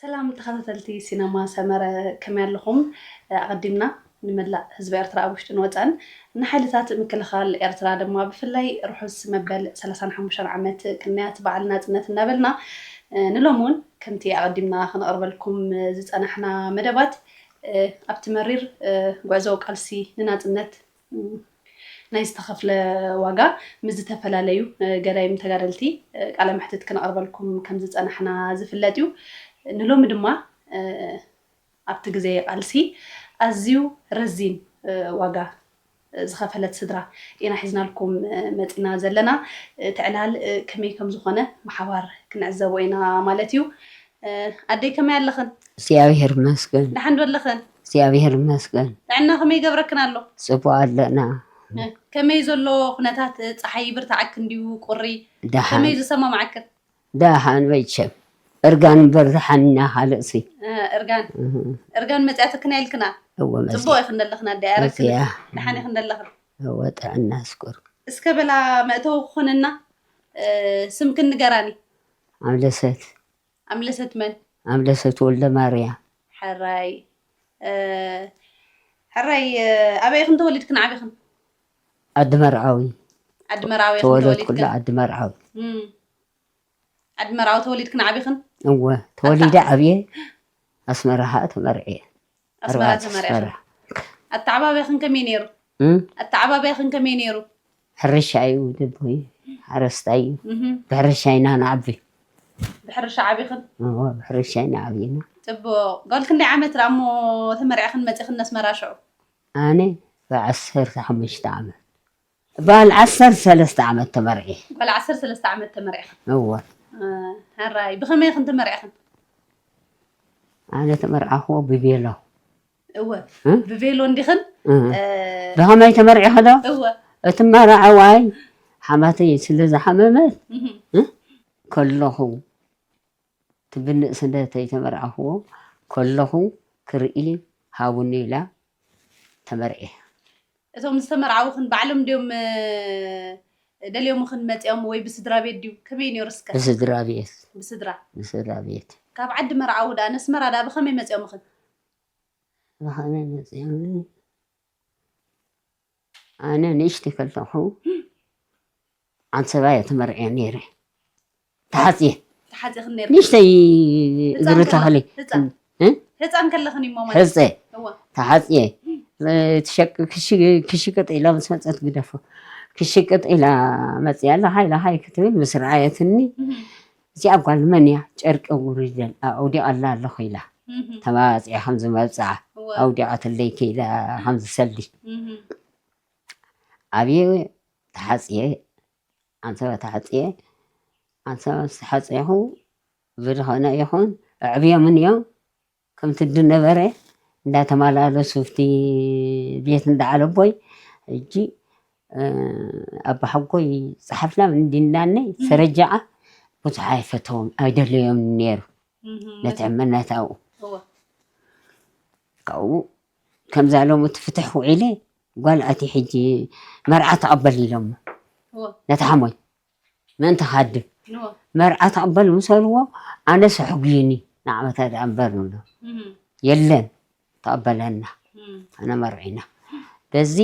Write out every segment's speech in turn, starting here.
ሰላም ተኸታተልቲ ሲነማ ሰመረ፣ ከመይ ኣለኹም? ኣቐዲምና ንመላእ ህዝቢ ኤርትራ ኣብ ውሽጥን ወጻእን፣ ንሓይልታት ምክልኻል ኤርትራ ድማ ብፍላይ ርሑስ መበል ሰላሳን ሓሙሽተን ዓመት ቅንያት በዓል ናጽነት እናበልና፣ ንሎም እውን ከምቲ ኣቐዲምና ከነቕርበልኩም ዝጸናሕና መደባት፣ ኣብቲ መሪር ጉዕዞ ቃልሲ ንናጽነት ናይ ዝተኸፍለ ዋጋ ምስ ዝተፈላለዩ ገዳይም ተጋደልቲ ቃለ መሕትት ክነቕርበልኩም ከም ዝጸናሕና ዝፍለጥ እዩ። ንሎሚ ድማ ኣብቲ ግዜ ቃልሲ ኣዝዩ ረዚን ዋጋ ዝኸፈለት ስድራ ኢና ሒዝናልኩም መጺና ዘለና። እቲ ዕላል ከመይ ከም ዝኾነ ብሓባር ክንዕዘቦ ኢና ማለት እዩ። ኣደይ ከመይ ኣለኽን? እግዚኣብሔር ይመስገን። ደሓን ዶ ኣለኽን? እግዚኣብሔር ይመስገን። ጥዕና ከመይ ይገብረክን ኣሎ? ጽቡቕ ኣለና። ከመይ ዘሎ ኩነታት? ጸሓይ ይብርትዓክን ድዩ ቁሪ? ደሓን። ከመይ ዝሰማምዓክን? ደሓን መቸም። እርጋን እምበር ደሓን ኢና ካልእሲ። እርጋን። እርጋን መጽያትክን ኣየልክና? እወ መጽያ። ጽቡቕ ኢኽን ዘለኽን ኣደይ ኣረክን። መጽያ። ደሓን ኢኽን ዘለኽን? እወ ጥዕና ስኩር። እስከ በላ መእተዊ ክኾነና ስምክን ንገራኒ። ኣምለሰት። ኣምለሰት መን? ኣምለሰት ወልደ ማርያ። ሕራይ። ሕራይ ኣበይ ኢኽን ተወሊድክን ዓቢኽን? ዓዲ መርዓዊ። ዓዲ መርዓዊ ኢኽን ተወለድኩላ ተወሊድክን? ዓዲ መርዓዊ። እም። ዓዲ መርዓዊ ተወሊድክን ዓቢኽን? እወ፣ ተወሊደ ዓብየ ኣስመራ ኸኣ ተመርዕየ። ኣስመራ ኣርባዕተ ተመርዕኽን? ኣስመራ። ኣተዓባብያኽን ከመይ ነይሩ? እም? ኣተዓባብያኽን ከመይ ነይሩ? ሕርሻ እዩ፣ ደቦይ ሓረስታይ እዩ። እህ። ብሕርሻ ኢና ንዓቢ። ብሕርሻ ዓቢኽን? እወ፣ ብሕርሻ ኢና ዓቢና። ጽቡቕ። ጓል ክንደይ ዓመት ደኣ እሞ ተመርዕኽን መጺኽን ነስመራ ሽዑ? ኣነ ብዓሰርተ ሓሙሽተ ዓመት። ጓል ዓሰርተ ሰለስተ ዓመት ተመርዕየ። ጓል ዓሰርተ ሰለስተ ዓመት ተመርዕኽን? እወ። እ፣ ሕራይ። ብኸመይ ኢኽን ተመርዕኽን? ኣነ ተመርዓኽዎ ብቬሎ። እወ። እ? ብቬሎ እንዲኽን? እ። እ፣ ብኸመይ ተመርዒኺ ዶ? እወ። እቲ መርዓዋይ ሓማተይ ስለ ዝሓመመት፣ እህ። እ? ከለኹ፣ እቲ ብንእስነተይ ተመርዓኽዎ ከለኹ ክርኢ ሃቡኒ ኢላ ተመርዕየ። እቶም ዝተመርዓዉኽን ባዕሎም ድዮም፣ እ፣ ደልዮምኽን መጺኦም ወይ ብስድራ ቤት ድዩ? ከመይ ነይሩ እስከ? ብስድራ ቤት። ብስድራ? ብስድራ ቤት። ካብ ዓዲ መርዓዊ ደኣ ነስመራ ደኣ ብኸመይ መጺኦምኽን? ብኸመይ መጺኦምኒ? ኣነ ንእሽተይ ከለኹ ዓንሰባ እየ ተመርዕየ ነይረ። ተሓጽየ። ተሓጺኽን ነይርክን? ንእሽተይ ህጻን እግሪ ከለ-፣ ተኽሊ። ህጻን? እ? ህጻን ከለኽን እሞ ማለት? ሕጸ። እወ። ተሓጽየ። ትሸቅ-፣ ክሽ-፣ ክሽቅጥ ኢላ ምስ መጸት ግደፎ። ክሽቅጥ ኢላ መጽያ፣ "ለኻይ፣ ለኻይ" ክትብል ምስ ረኣየትኒ፣ እህ። "እዚኣ ጓል መን እያ? ጨርቂ ውርደል፣ ኣውዲቓላ ኣለኹ" ኢላ። እህ። ተማጽያ ከም ዝመብጽዓ፣ እወ። ኣውዲቓትለይ ክኢላ ከም ዝሰሊ። እህ። ኣብየ ተሓጽየ፣ ኣንሰባ ተሓጽየ፣ ኣንሰባ ምስ ተሓጸኹ ብድኾነ ይኹን ኣዕብዮምን እዮም። ከምቲ ዝነበረ እንዳተመላለሱ ኣብቲ ቤት እንዳዓለቦይ፣ ሕጂ፣ እ፣ ኣባሓጎይ ጸሓፍና እንዲናኒ እህ። ሰረጃዓ ብዙሕ ኣይፈተዎም፣ ኣይደለዮም ነይሩ። እህ፣ ነቲ ነቲ እምነት ኣብኡ። እወ። ካብኡ ከምዛ ሎሚ እቲ ፍትሕ ውዒለ፣ ጓል ኣቲ ሕጂ መርዓ ተቐበል ኢሎሞ። እወ። ነቲ ሓሞይ። ምእንቲ ክሃድም። ንዎ። መርዓ ተቐበል ምስ በልዎ፣ ኣነስ ኣሕጉዩኒ፣ ንዓመታ ደኣ እምበር ንብሎ። እህ። የለን፣ ተቐበለና። እም። ኣነ መርዒና። በዚ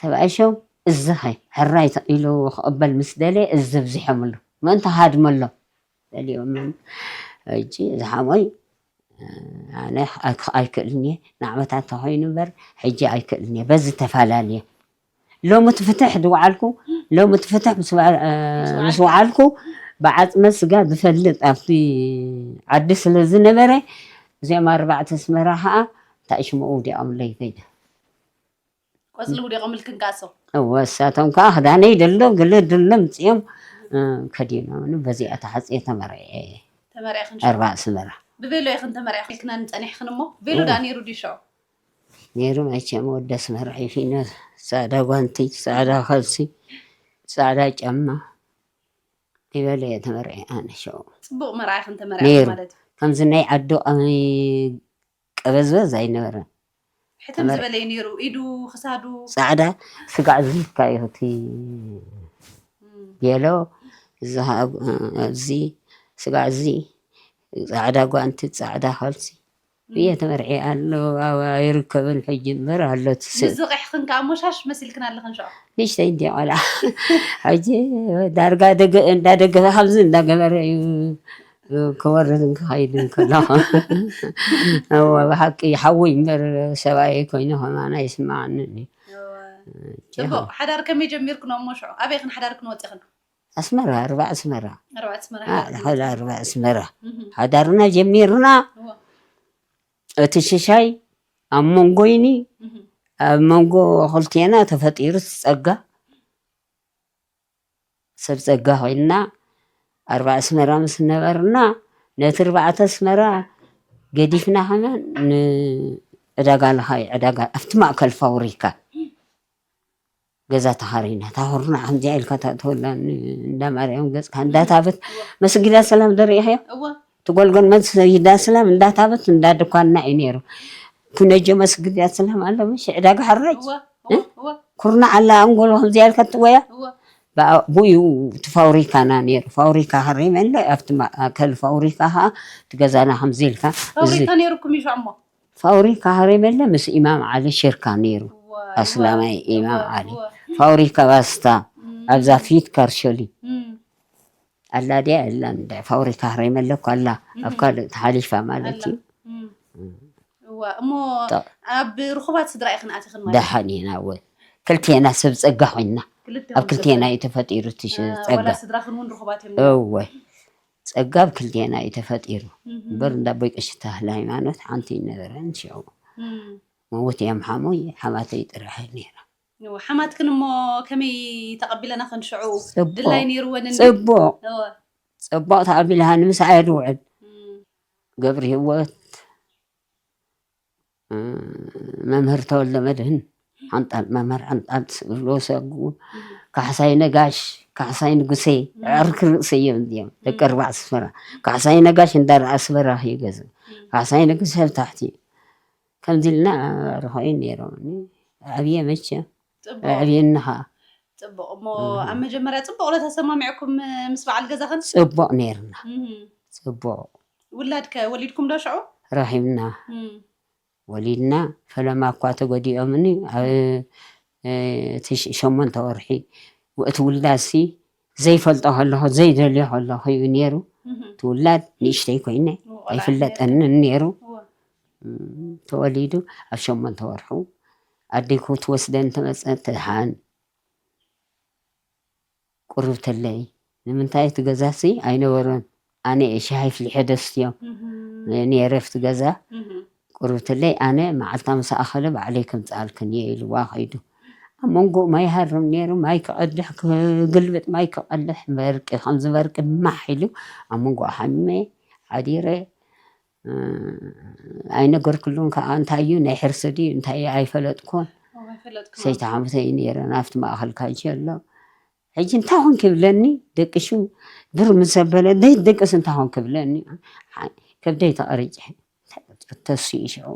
ተባኢሾም፣ እዝኸ ሕራይ ተ-፣ ኢሉ ክቕበል ምስ ደለየ፣ እዚ ኣብዚሖምሉ። ምእንቲ ክሃድመሎም ደልዮምን። ሕጂ እዚ ሓሞይ፣ ኣነ ኣይክ-፣ ኣይክእልን እየ። ንዓመታ እንተኾይኑ እምበር፣ ሕጂ ኣይክእልን እየ። በዚ ተፈላለየ። ሎሚ እቲ ፍትሕ ዝወዓልኩ፣ ሎሚ እቲ ፍትሕ ምስ ወዓ-፣ እ፣ ምስ ምስ ወዓልኩ። ወዓልኩ፣ ብዓጽመ ስጋ ዝፈልጥ ኣብቲ ዓዲ ስለ ዝነበረ፣ እዚኦም ኣርባዕተ ኣስመራ ኸኣ እንታይ ሽሙ ውዲቖምለይ ከይደ። ቆጽሊ ውዲቖምልክን ከኣ እሶም? እወ፣ እሳቶም ከኣ ክዳነይ ደሎ፣ ገለ ደሎ ምጽኦም፣ እ፣ ከዲኖምኒ፣ በዚኣ ተሓጽየ ተመርዕየ። ተመርዕኽን ሽዑ? ኣርባዕ ኣስመራ። ብቬሎ ኢኽን ተመርዕኽን ጸኒሕክን እሞ፣ ቬሎ እወ። ደኣ ነይሩ ድዩ ሽዑ? ነይሩ መቸም፣ ወዲ ኣስመራ ሒፊነ፣ ጻዕዳ ጓንቲ፣ ጻዕዳ ካልሲ፣ ጻዕዳ ጫማ። ይበለ እየ ተመርዒ ኣነ ሽዑ። ፅቡቕ መርዓ ኢኽን ተመርዓ ነይሩ። ማለት እዩ። ከምዚ ናይ ዓዱ ቀ-፣ ቀበዝበዝ ኣይነበረን። ሕትም ዝበለ እዩ ነይሩ። ኢዱ፣ ክሳዱ። ፃዕዳ ስጋዕ ዝልካ እዩ እቲ እም፣ ቤሎ፣ እዚ ኸዓ፣ እዚ ስጋዕ፣ እዚ ፃዕዳ ጓንቲ፣ ፃዕዳ ካልሲ እየ ተመርዒ ኣሎ። ኣብ ኣይርከብን ሕጂ እምበር ኣሎ እቲ ስእሊ። ምስ ዝቕሕኽን ከዓ እሞ ሻሽ መሲልክን ኣለኽን ሽዑ። ንእሽተይ እንዲ ቆልዓ ሕጂ ዳርጋ ደገ-፣ እንዳደገፈ ከምዚ እንዳገበረ እዩ ክወርድን ክኸይድን ከሎ። እወ፣ ብሓቂ ሓወይ እምበር ሰብኣየይ ኮይኑ ከማን ኣይስምዓንን እዩ። እወ። ፅቡቕ። ሓዳር ከመይ ጀሚርክን እሞ ሽዑ? ኣበይ ኢኽን ሓዳርክን ወፂኽን? ኣስመራ፣ ኣርባ ኣስመራ። ኣርባ ኣስመራ ኣ-፣ ሓዳርክን ኸላ ወፂኽን። ኣርባ ኣስመራ። እህ፣ ሓዳርና ጀሚርና እወ። እቲ ሽሻይ ኣብ መንጎይኒ፣ እህ፣ ኣብ መንጎ ክልቴና ተፈጢሩ እቲ ጸጋ። ሰብ ጸጋ ኮይንና ኣርባ ኣስመራ ምስ ነበርና፣ ነቲ ኣርባዕተ ኣስመራ ገዲፍና ከማን ንዕዳጋ ለኻይ ዕዳጋ ኣብቲ ማእከል ፋብሪካ ገዛ ተኻሪና፣ እታ ኩርናዕ ከምዚኣ ኢልካ ተእትወላ ን-፣ እንዳ ማርያም ገጽካ እንዳታበት መስጊዳ ሰላም ደሪእኻዮ? እወ። እቲ ጎልጎል መስጊዳ ሰላም እንዳታበት እንዳ ድኳንና እዩ ነይሩ። ኩነጆ መስጊዳ ሰላም ኣሎ፣ ምሽ ዕዳጋ ሕራጅ? እወ፣ እወ፣ እወ፣ ኩርናዕ ኣላ ኣንጎሎ ከምዚኣ ኢልካ ትወያ? እወ። ብኣ-፣ ብኡ እቲ ፋብሪካና ነይሩ። ፋብሪካ ሃረይ መለ ኣብቲ ማእከል ፋብሪካ ኸዓ እቲ ገዛና ከምዚ ኢልካ እዚ ፋብሪካ ነይሩኩም እዩ ሽዑ እሞ? ፋብሪካ ሃረይ መለ ምስ ኢማም ዓሊ ሽርካ ነይሩ። እወ፣ እወ፣ ኣስላማይ ኢማም እወ፣ ዓሊ። እወ። ፋብሪካ ባስታ እም፣ ኣብዛ ፊት ካርሾሊ። እም። ኣላ ድያ? የላን። እንዳ ፋብሪካ ሃረይ መለ እኮ ኣላ። ኣብ እም። ካልእ ተሓሊፋ ማለት ኣላ። እዩ። እም። እም። እወ፣ እሞ ጠ-፣ ኣብ ርኹባት ስድራ ኢኽን ኣቲኽን ማለት እዩ? ደሓን ኢና እወ። ክልቴና ሰብ ጸጋ ኮይንና። ክልቴኹም ኣብ ክልቴና ሰብ እዩ ተፈጢሩ እቲ ሽ-፣ አ፣ ጸጋ። ዋላ ስድራኽን እውን ርኹባት እዮም ነይሮም? እወ። ጸጋ ኣብ ክልቴና እዩ ተፈጢሩ። እም። እምበር እንዳ ኣቦይ ቀሺ ተኽለ ሃይማኖት ሓንቲ ኣይነበረን ሽዑ። እም። መውት እዮም ሓሞይ፣ ሓማተይ ጥራሕ እያ ነይራ። እወ፣ ሓማትክን እሞ ከመይ ተቐቢለናኽን ሽዑ? ጽቡቕ። ድላይ ነይርወን እንዲ? ጽቡቕ። እወ። ጽቡቕ ተቐቢልሃኒ፣ ምሳኣ እየ ዝውዕል። እም። ገብረ ህይወት፣ እ፣ መምህር ተወልደ መድህን፣ ሓንጣል፣ መምህር ሓንጣል፣ ስእሎ ሰጉ፣ እም። ካሕሳይ ነጋሽ፣ ካሕሳይ ንጉሴ፣ እም። ዕርኪ ርእሰይ እዮም እዚኦም፣ ደቂ እም። ኣርባዕ ኣስመራ። ካሕሳይ ነጋሽ እንዳ ኣስመራ እዩ ገዝኡ። እም። ካሕሳይ ንጉሴ ኣብ ታሕቲ። ከምዚ ኢልና ርኾይን ነይሮም። ዓብየ መቸም፣ ጽቡቕ። ኣዕብየኒ ኸዓ። ጽቡቕ። እሞ እህ። ኣብ መጀመርያ ጽቡቕ ዶ ተሰማሚዕኩም ምስ በዓል ገዛኽን? ጽቡቕ ነይርና። እህ። ጽቡቕ። ውላድ ከ ወሊድኩም ዶ ሽዑ? ረኺብና። እም። ወሊድና፣ ፈለማ እኳ ተጎዲኦምኒ፣ ኣብ፣ እ፣ እቲ ሽ-፣ ሸሞንተ ወርሒ፣ እቲ ውላድሲ ዘይፈልጦ ከለኹ፣ ዘይደልዮ ከለኹ እዩ ነይሩ። እህ። እቲ ውላድ ንእሽተይ ኮይነ፣ እዎ፣ ቆልዓ እዩ ነይሩ። ኣይፍለጠንን ነይሩ። እዎ። እም፣ ተወሊዱ ኣብ ሸሞንተ ወርሑ ኣደይ ክትወስደኒ ተመጸት፣ ትድሓን። ቁርብተለይ፣ ንምንታይ እቲ ገዛሲ ኣይነበሮን። ኣነ እየ ሻሂ ኣፍሊሐ ደስትዮም እህ። ነይረ ኣብቲ ገዛ። እህ። ቁርብተለይ፣ ኣነ መዓልታ ምስ ኣኸለ ባዕለይ ከምጽኣልክን እየ ኢልዋ ከይዱ። ኣብ መንጎ ማይ ይሃርም ነይሩ፣ ማይ ክቐድሕ፣ ክግልብጥ ማይ ክቐድሕ፣ በርቂ፣ ከምዚ በርቂ ማሕ ኢሉ ኣብ መንጎ ሓሚመ ሓዲረ። እ፣ ኣይነገርክሉን ከዓ፣ እንታይ እዩ ናይ ሕርሲ ድዩ እንታይ እዩ ኣይፈለጥኩን። ኦ፣ ኣይፈለጥኩም። ሰይቲ ሓሙተ እዩ ነይረ፣ ናብቲ ማእኸል ካንሸሎ። ሕጂ እንታይ ኾንክ ይብለኒ፣ ደቂሹ ብር ምስ ኣበለ፣ "ደይ ደቅስ እንታይ ኾንክ?" ይብለኒ። ሓ-፣ ከብደይ ተቐሪጨ። ተስኡ ሽዑ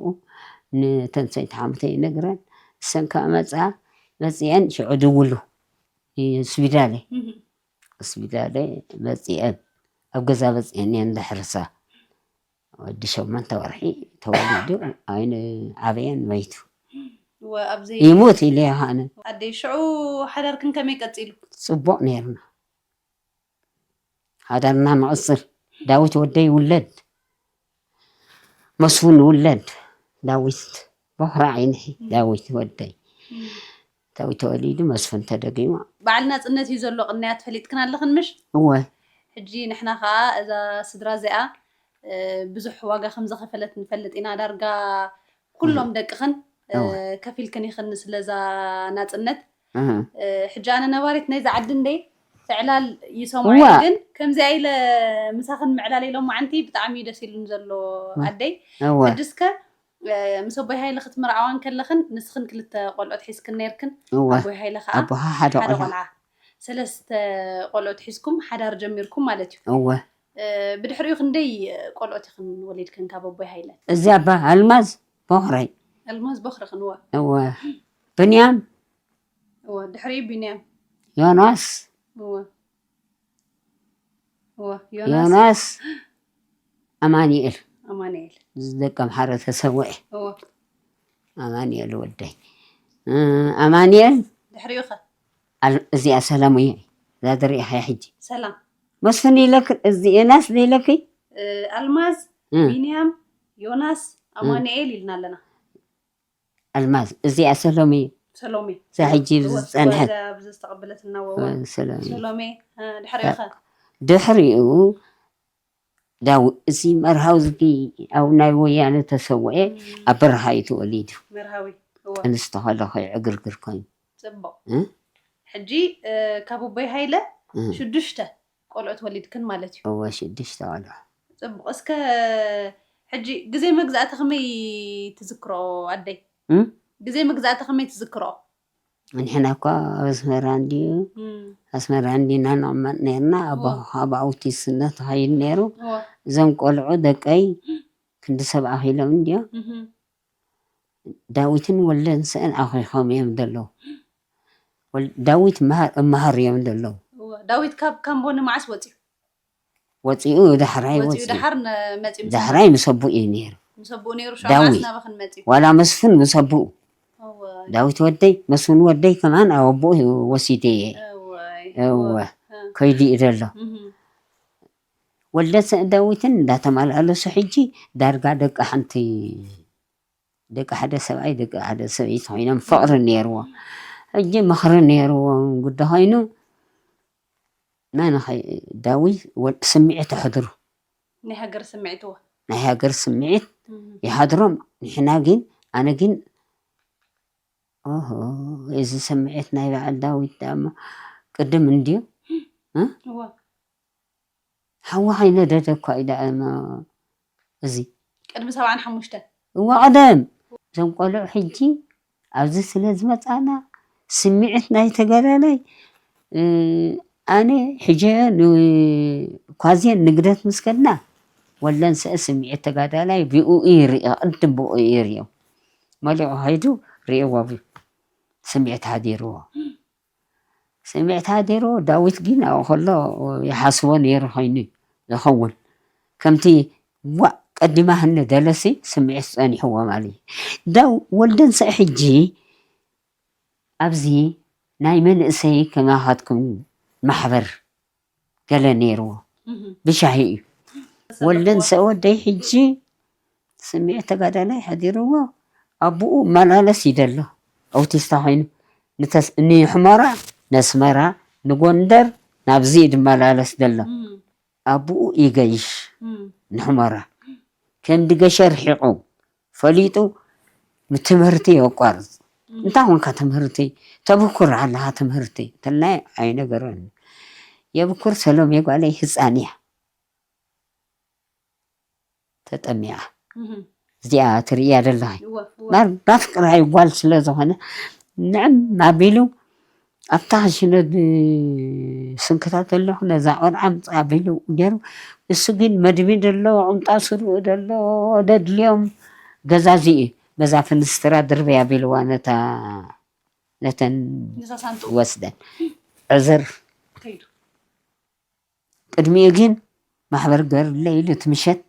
ንተን ሰይቲ ሓሙተ ይነግረን። እሰን ከዓ መፅኣ፣ መፅአን ሽዑ ድውሉ። ሆስፒታል፣ እህ። ሆስፒታል መፅአን። ኣብ ገዛ መፅአን እየን ዘሕርሳ። ወዲ ሸሞንተ ወርሒ ተወሊዱ፣ ኣይነ ዓበየን መይቱ። እወ፣ ኣብዚ ይሙት ኢለ እየ ኣነ። ኣደይ፣ ሽዑ ሓዳርክን ከመይ ቀጺሉ? ጽቡቕ ነይርና። ሓዳርና ንቕጽል። ዳዊት ወደይ ውለድ፣ መስፉን ውለድ። ዳዊት በኹሪ ዓይንኺ፣ ዳዊት ወደይ። እም። ዳዊት ተወሊዱ፣ መስፉን ተደጊሙ። በዓል ናጽነት እዩ ዘሎ ቅንያት ፈሊጥክን ኣለኽን ምሽ? እወ። ሕጂ ንሕና ኸኣ እዛ ስድራ እዚኣ፣ እ፣ ብዙሕ ዋጋ ከም ዝኸፈለት ንፈልጥ ኢና። ዳርጋ ኩሎም እም። ደቅኽን፣ እ፣ እወ። ከፊልክን ኢኽን ስለዛ ናጽነት። እህ። እ፣ ሕጂ ኣነ ነባሪት ናይዛ ዓዲ እንደ ዕላል ይሰምዖ እወ። እየ፣ ግን ከምዚኣ ኢለ ምሳኽን ምዕላል ኢሎም መዓንቲ ብጣዕሚ እዩ ደስ ኢሉን ዘሎ እም። ኣደይ። እወ። ሕጅስከ፣ እ፣ ምስ ኣቦይ ሃይለ ክትምርዓዋ እንከለኽን ንስኽን ክልተ ቆልዑት ሒዝክን ነይርክን፣ እወ። ኣቦይ ሃይለ ኸዓ ኣቦኻ ሓደ ሓደ ቆልዓ። ቆልዓ። ሰለስተ ቆልዑት ሒዝኩም ሓዳር ጀሚርኩም ማለት እዩ። እወ ብድሕሪኡ ክንደይ ቆልዑት ኢኽን ወሊድክን ካብ ኣቦይ ሃይለ? እዚ ኣባ ኣልማዝ ቦኽረይ። ኣልማዝ ቦኽርኽን እወ። እወ ብንያም እወ ድሕሪኡ ቢንያም ዮናስ እወ እወ ዮናስ ዮናስ ኣማኒኤል ኣማኑኤል እዚ ደቂ ኣምሓረ ተሰውዐ። እወ ኣማኒኤል ወደይ እ፣ ኣማኒኤል ድሕሪኡ ኸ? ኣል- እዚኣ ሰላም እየ እዛ ዝሪኢኻያ ሕጂ ሰላም መስፍን ኢለክ እዚ ዮናስ ዘይለኪ ኣልማዝ እ፣ ቢንያም ዮናስ ኣማኑኤል ኢልና ኣለና። ኣልማዝ እዚኣ ሰሎሚ ሰሎሜ እዛ ሕጂ እወ፣ ዝፀንሐት እወ፣ ኣብዚ ዝተቐበለትና ወወ ሰሎሚ ሰሎሜ እ፣ ድሕሪኡ ኸ? ድሕሪኡ ዳው እዚ መርሃዊ ዝቢ ኣብ ናይ ወያነ ተሰውኤ ኣብ በረኻ እዩ ተወሊዱ። መርሃዊ እወ ኣንስቶ ከለኹ ዕግርግር ኮይኑ ፅቡቕ እ? ሕጂ እ፣ ካብ ኣቦይ ሃይለ እ። ሽዱሽተ ቆልዑት ወሊድክን ማለት እዩ። እወ ሽዱሽተ ቆልዑ ፅቡቕ እስከ ሕጂ ግዜ መግዛእቲ ከመይ ትዝክሮ ኣደይ? እም? ግዜ መግዛእቲ ከመይ ትዝክሮ? ንሕና እኳ ኣብ ኣስመራ እንድዩ እም፣ ኣስመራ እንዲና ንቕመጥ ነርና። ኣቦ እወ። ካብ ኣውቲስነት ተኸይድ ነይሩ። እወ፣ እዞም ቆልዑ ደቀይ ክንዲ ሰብ ኣኺሎም እንድዮም እህም፣ ዳዊትን ወልደንስእን ኣኺኾም እዮም ዘለዉ። ወል- ዳዊት መሃር- እመሃር እዮም ዘለዉ። እወ። ዳዊት ካብ ካምቦ ንመዓስ ወፂኡ? ወፂኡ ዳሕራይ ወፂኡ ወፂኡ ዳሓር ነ- መፂኡ ምስ ዳሕራይ ምስ ኣቦኡ እዩ ነይሩ። ምስ ኣቦኡ ነይሩ። ዳዊት። ሸውዓስ ናባኽን መፂኡ? ዋላ መስፍን ምስ ኣቦኡ እወ፣ ዳዊት ወደይ መስፍን ወደይ ከማን ኣብ ኣቦኡ ወሲደየ እወይ፣ እወ እወ፣ እ፣ ከይዱ እዩ ዘሎ። እህም፣ ወልደንስእ ዳዊትን እንዳተመላለሱ ሕጂ ዳርጋ ደቂ ሓንቲ ደቂ ሓደ ሰብኣይ ደቂ ሓደ ሰበይቲ ኮይኖም ፍቕሪ ነይርዎ። ሕጂ ምኽሪ ነይርዎም ግዲ ኮይኑ መን ኸ- ዳዊት ወል- ስምዒት ኣሕድሩ ናይ ሃገር ስምዒት እወ። ናይ ሃገር ስምዒት እም፣ ይሓድሮም። ንሕና ግን ኣነ ግን ኦሆ እዚ ስምዒት ናይ በዓል ዳዊት ዳሞ ቅድም እንድዩ እወ። ሓዋ ከይነደደ እኳ እዩ ደኣ እሞ እዚ ቅድሚ ሰብዓን ሓሙሽተን እዋ ቀደም እዞም ቆልዑ ሕጂ ኣብዚ ስለ ዝመፃና ስምዒት ናይ ተጋዳላይ እ፣ ኣነ ሕጂ ንኳዝየን ንግደት ምስ ከድና ወለን ስእ ስምዒት ተጋዳላይ ብኡ ይርኢ ቅድም ብኡ ይርእዮ መሊዑ ከይዱ ርእዎ ብ- ስምዒት ሓዲርዎ ስምዒት ሓዲርዎ ዳዊት ግን ኣብኡ ከሎ ይሓስቦ ነይሩ ኮይኑ ዝኸውን ከምቲ ዋእ ቀዲማ ህነ ደለሲ ስምዒት ጸኒሕዎ ማለት እዩ። ዳው ወልደንሰእ ሕጂ ኣብዚ ናይ መንእሰይ ከማኻትኩም ማሕበር ገለ ነይርዎ ብሻሂ እዩ። ወልደንሰእ ወደይ ሕጂ ስምዒት ተጋዳላይ ሓዲርዎ ኣቡኡ መላለስ ይደሎ ኣውቲስታ ኮይኑ ንተስ- ንሕመራ ነስመራ ንጎንደር ናብዚ ድመላለስ ደሎ ኣቡኡ ይገይሽ ንሕመራ ከምዲ ገሸ ርሒቑ ፈሊጡ ትምህርቲ የቋርፅ እንታይ ኮንካ ትምህርቲ ተብኩር ኣለካ ትምህርቲ ተላይ ኣይነገረን የብኩር ሰሎም የጓለይ ህፃን እያ ተጠሚያ እዚኣ ትርእያ ደለኻ ናፍቅራይ ጓል ስለ ዝኾነ ንዕም ኣቢሉ ኣብታ ሽነድ ስንክታት ኣለኹ ነዛ ቆልዓ ምፃ ኣቢሉ ገይሩ እሱ ግን መድቢ ደሎ ቁምጣ ስርኡ ደሎ ደድልዮም ገዛዚ እዩ በዛ ፍንስትራ ድርበይ ኣቢልዋ ነታ ነተን ወስደን ዕዝር ቅድሚኡ ግን ማሕበር ገርለ ኢሉ እቲ ምሸት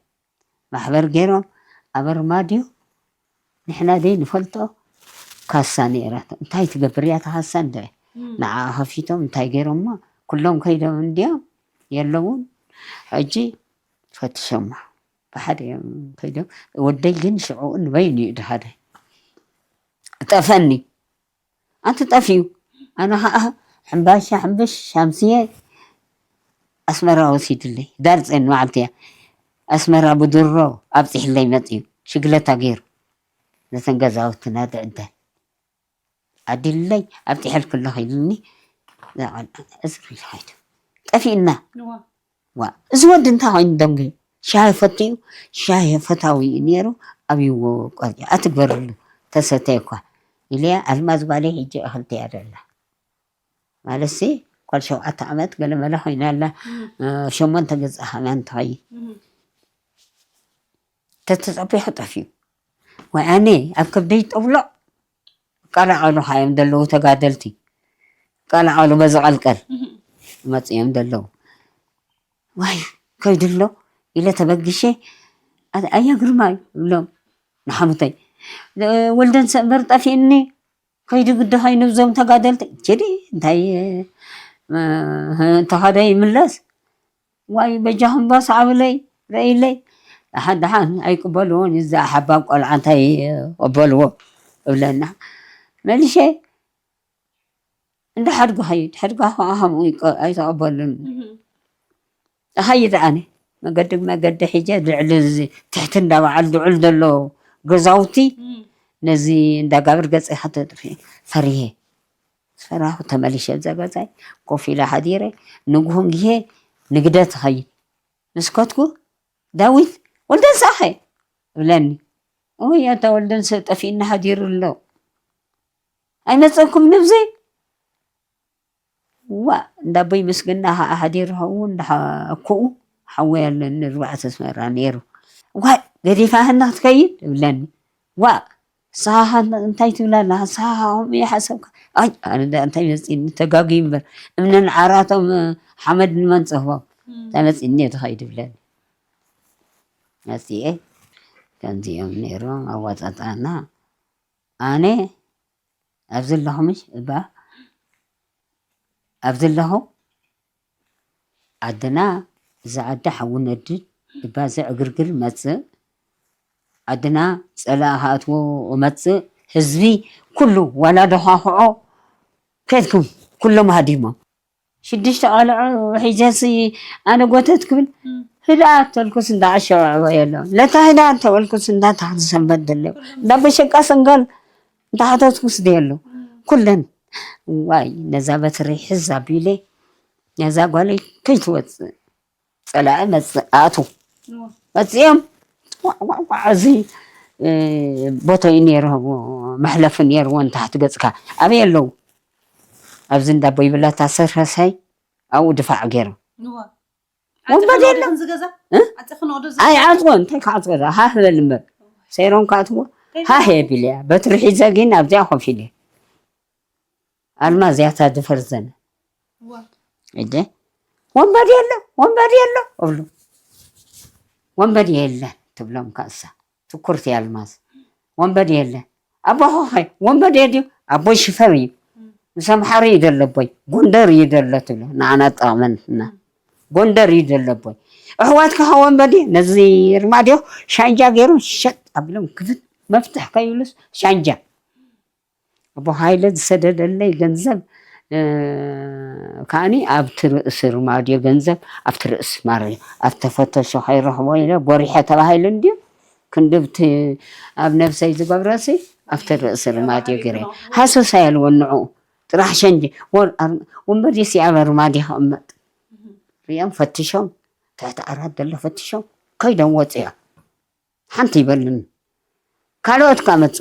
ማሕበር ገይሮም ኣብ ኣርማድዮ ንሕና ደይ ንፈልጦ ካሳ ነይራቶ እንታይ ትገብር እያ ተካሳ እንደ ንዓ ከፊቶም እንታይ ገይሮሞ ኩሎም ከይዶም እንዲዮም የለውን ሕጂ ፈትሾማ ብሓደ እዮም ከይዶም ወደይ ግን ሽዑኡ ንበይኑ እዩ ድሃደ ጠፈኒ ኣንቲ ጠፊኡ ኣነ ከዓ ሕምባሻ ሕምብሽ ሻምስየ ኣስመራ ወሲድለይ ዳርፀን መዓልቲ እያ ኣስመራ ብድሮ ኣብፂሕለይ መፅዩ ሽግለታ ገይሩ ነተን ገዛውትና ድዕደል ኣዲለይ ኣብፂሐልኩ ኣለኹ ኢሉኒ እዝሪ ኢሉ ከይዱ ጠፊእና ዋ እዚ ወዲ እንታይ ኮይኑ ደንጉዩ ሻሂ ፈትዩ ሻሂ ፈታዊ እዩ ነይሩ ኣብይዎ ቆልዑ ኣትግበርሉ ተሰተየ እኳ ኢለያ ኣልማዝ ጓለይ ሕጂ እኽልቲ እያ ደላ ማለትሲ ጓል ሸውዓተ ዓመት ገለ መለ ኮይና ኣላ። እም። እ፣ ሸሞንተ ገጻ ከማን ትኸይድ። እም። ተተጸቢሑ ጠፊኡ። ወይ ኣነ ኣብ ከብደይ ጠብሎቕ፣ ይቃላቐሉ ኸዓ እዮም ዘለዉ ተጋደልቲ። ይቃላቐሉ በዚ ቀልቀል እም። መጺኦም ዘለዉ። ዋይ፣ ከይዱ ኣሎ ኢለ ተበጊሸ፣ ኣ-፣ ኣያ ግርማይ እብሎም ንሓሙተይ። እ፣ ወልደንሰ እምበር ጠፊእኒ፣ ከይዱ ግዲ ኸይኑ እዞም ተጋደልቲ። ችዲ፣ እንታይ፣ እ፣ እንተኸደ ይምለስ። ዋይ፣ በጃኹም ባስ ዓብለይ፣ ረእይለይ። ደሓን፣ ደሓን፣ ኣይቅበልዎን እዩ፣ እዛ ሓባብ ቆልዓ እንታይ ይቕበልዎ? እብለና። መሊሸ፣ እንዳ ሓድጉ ኸይድ፣ ሓድጋ ኸዓ ከምኡ ይቀ-፣ ኣይተቐበሉን። እም። እኸይድ ኣነ። መገዲ መገዲ ሒጀ፣ ልዕሊ እዚ ትሕቲ እንዳ በዓል ድዑል ዘሎ ገዛውቲ፣ እም። ነዚ እንዳ ጋብር ገጸ ከተጥፊ ፈሪሄ። ፈራኹ፣ ተመሊሸ ኣብዛ ገዛይ ኮፍ ኢለ ሓዲረ። ንግሆ እንግሄ ንግደት እኸይድ። ምስ ከድኩ፣ "ዳዊት፣ ወልደንሰ ኣኸ?" እብለኒ። "ኦይ፣ ኣታ ወልደንሰ ጠፊእና ሓዲሩ ኣሎ። ኣይመጸኩም ንብዘይ?" ዋእ፣ እንዳ ኣቦይ ምስግና ኸዓ ሓዲሩ ኸው እንዳ ሓ-፣ ኣኩኡ ሓወይ ኣለኒ፣ ኣርባዕተ ኣስመራ ነይሩ። "ዋእ፣ ገዲፋ ህና ክትከይድ?" እብለኒ። "ዋእ፣ ንስኻ ኸ እንታይ ትብል ኣለኻ? ንስኻ ኸ ከምኡ ይሓሰብካ?" ኣይ፣ ኣነ ደኣ እንታይ መጺእኒ፣ ተጋግዩ እምበር፣ እምንን ዓራቶም ሓመድ ንመን ጸህቦም? እም። እንታይ መጺእኒ እየ ትኸይድ እብለኒ። መጺኤ፣ ከምዚኦም ነይሮም ኣወጻጽኣና። ኣነ ኣብዚ ኣለኹ ምሽ እባ፣ ኣብዚ ኣለኹ፣ ዓድና፣ እዚ ዓዲ ሓዊ ነድድ እባ፣ እዚ ዕግርግር መጽእ፣ ዓድና ጸላኢ ክኣትዎ መጽእ፣ ህዝቢ ኩሉ ዋላ ደዃኽዖ ከድኩም ኩሎም ሃዲሞም። ሽዱሽተ ቆልዑ ሒዘሲ ኣነ ጎተት ክብል፣ እም። ህድኣት ተልኩስ እንዳኣሸዋዕወ የሎ። ለታ ህድኣት ተበልኩስ እንዳታ ሰንበት ደሎ። እንዳበሸቃ ሰንጋል እንዳሓተትኩስ ደሎ። እም። ኩለን፣ ዋይ፣ ነዛ በትሪ ሕዝ ኣቢለ፣ ነዛ ጓለይ ከይትወጽእ። ጸላኢ መጽእ፣ ኣቱ። እዋ። መጽኦም፣ ቋዕ፣ ቋዕ፣ ቋዕ፣ እዚ፣ እ፣ ቦታዩ ነይሩ፣ መሕለፊ ነይርዎ ንታሕቲ ገጽካ። ኣበይ ኣለዉ? ኣብዚ እንዳ ቦይ ብላታ ሰርሐሳይ፣ ኣብኡ ድፋዕ ገይሮም። እዋ። ወንበር ዓጺኽንኦ የለ? ዲኽን ዝገዛ? እ? ዓጺኽንኦ ዶ ዝገዛ? ኣይ፣ ዓጽዎ፣ እንታይ ክዓጽዎ? ሃህ በል እምበር። ሰይሮም ክኣትዎ፣ ከይበላ? ሃህ የቢለያ። በትሪ ሒዘ ግን ኣብዚኣ ኮፍ ኢለ። ኣልማዝ እያ እታ ዝፈርዘነ። እዋ። እደ፣ "ወንበዴ ኣሎ፣ ወንበዴ ኣሎ" እብሉ። "ወንበዴ የለ" ትብሎም ካእሳ። ትኩርቲ ኣልማዝ። "ወንበዴ የለ። ኣቦኹኸ ወንበዴ ድዩ?" "ኣቦይ ሽፈር እዩ። ምስ ኣምሓሩ እዩ ዘሎ ኣቦይ። ጎንደር እዩ ዘሎ" ትብሎ። ንዓና ጠቕመና። "ጎንደር እዩ ዘሎ ኣቦይ። ኣሕዋትካ ኸ ወንበዴ?" ነዚ ርማድዮ ሻንጃ ገይሩ ሸጥ ኣቢሎም ክፍት መፍትሕ ከይብሉስ ሻንጃ። ኣቦ ሃይለ ዝሰደደለይ ገንዘብ፣ እ፣ ከኣኒ ኣብቲ ርእሲ ርማድዮ ገንዘብ ኣብቲ ርእሲ ማርዮ ኣብ ተፈተሾ ከይረኽቦ ኢለ ጎሪሐ ተባሂሉ እንድዩ። ክንድብቲ ኣብ ነብሰይ ዝገብረሲ ኣብቲ ርእሲ ርማድዮ ገይረ ሃሰስ ኣየልዎ ንዕኡ ጥራሕ ሸንጂ ወር-፣ ኣር-፣ ወንበር የሲ ኣብ ርማድዮ ክቕመጥ ሪኦም ፈትሾም ትሕቲ ዓራት ዘሎ ፈትሾም ከይዶም ወፅኦም። ሓንቲ ይበሉኒ። ካልኦት ከኣ መጹ።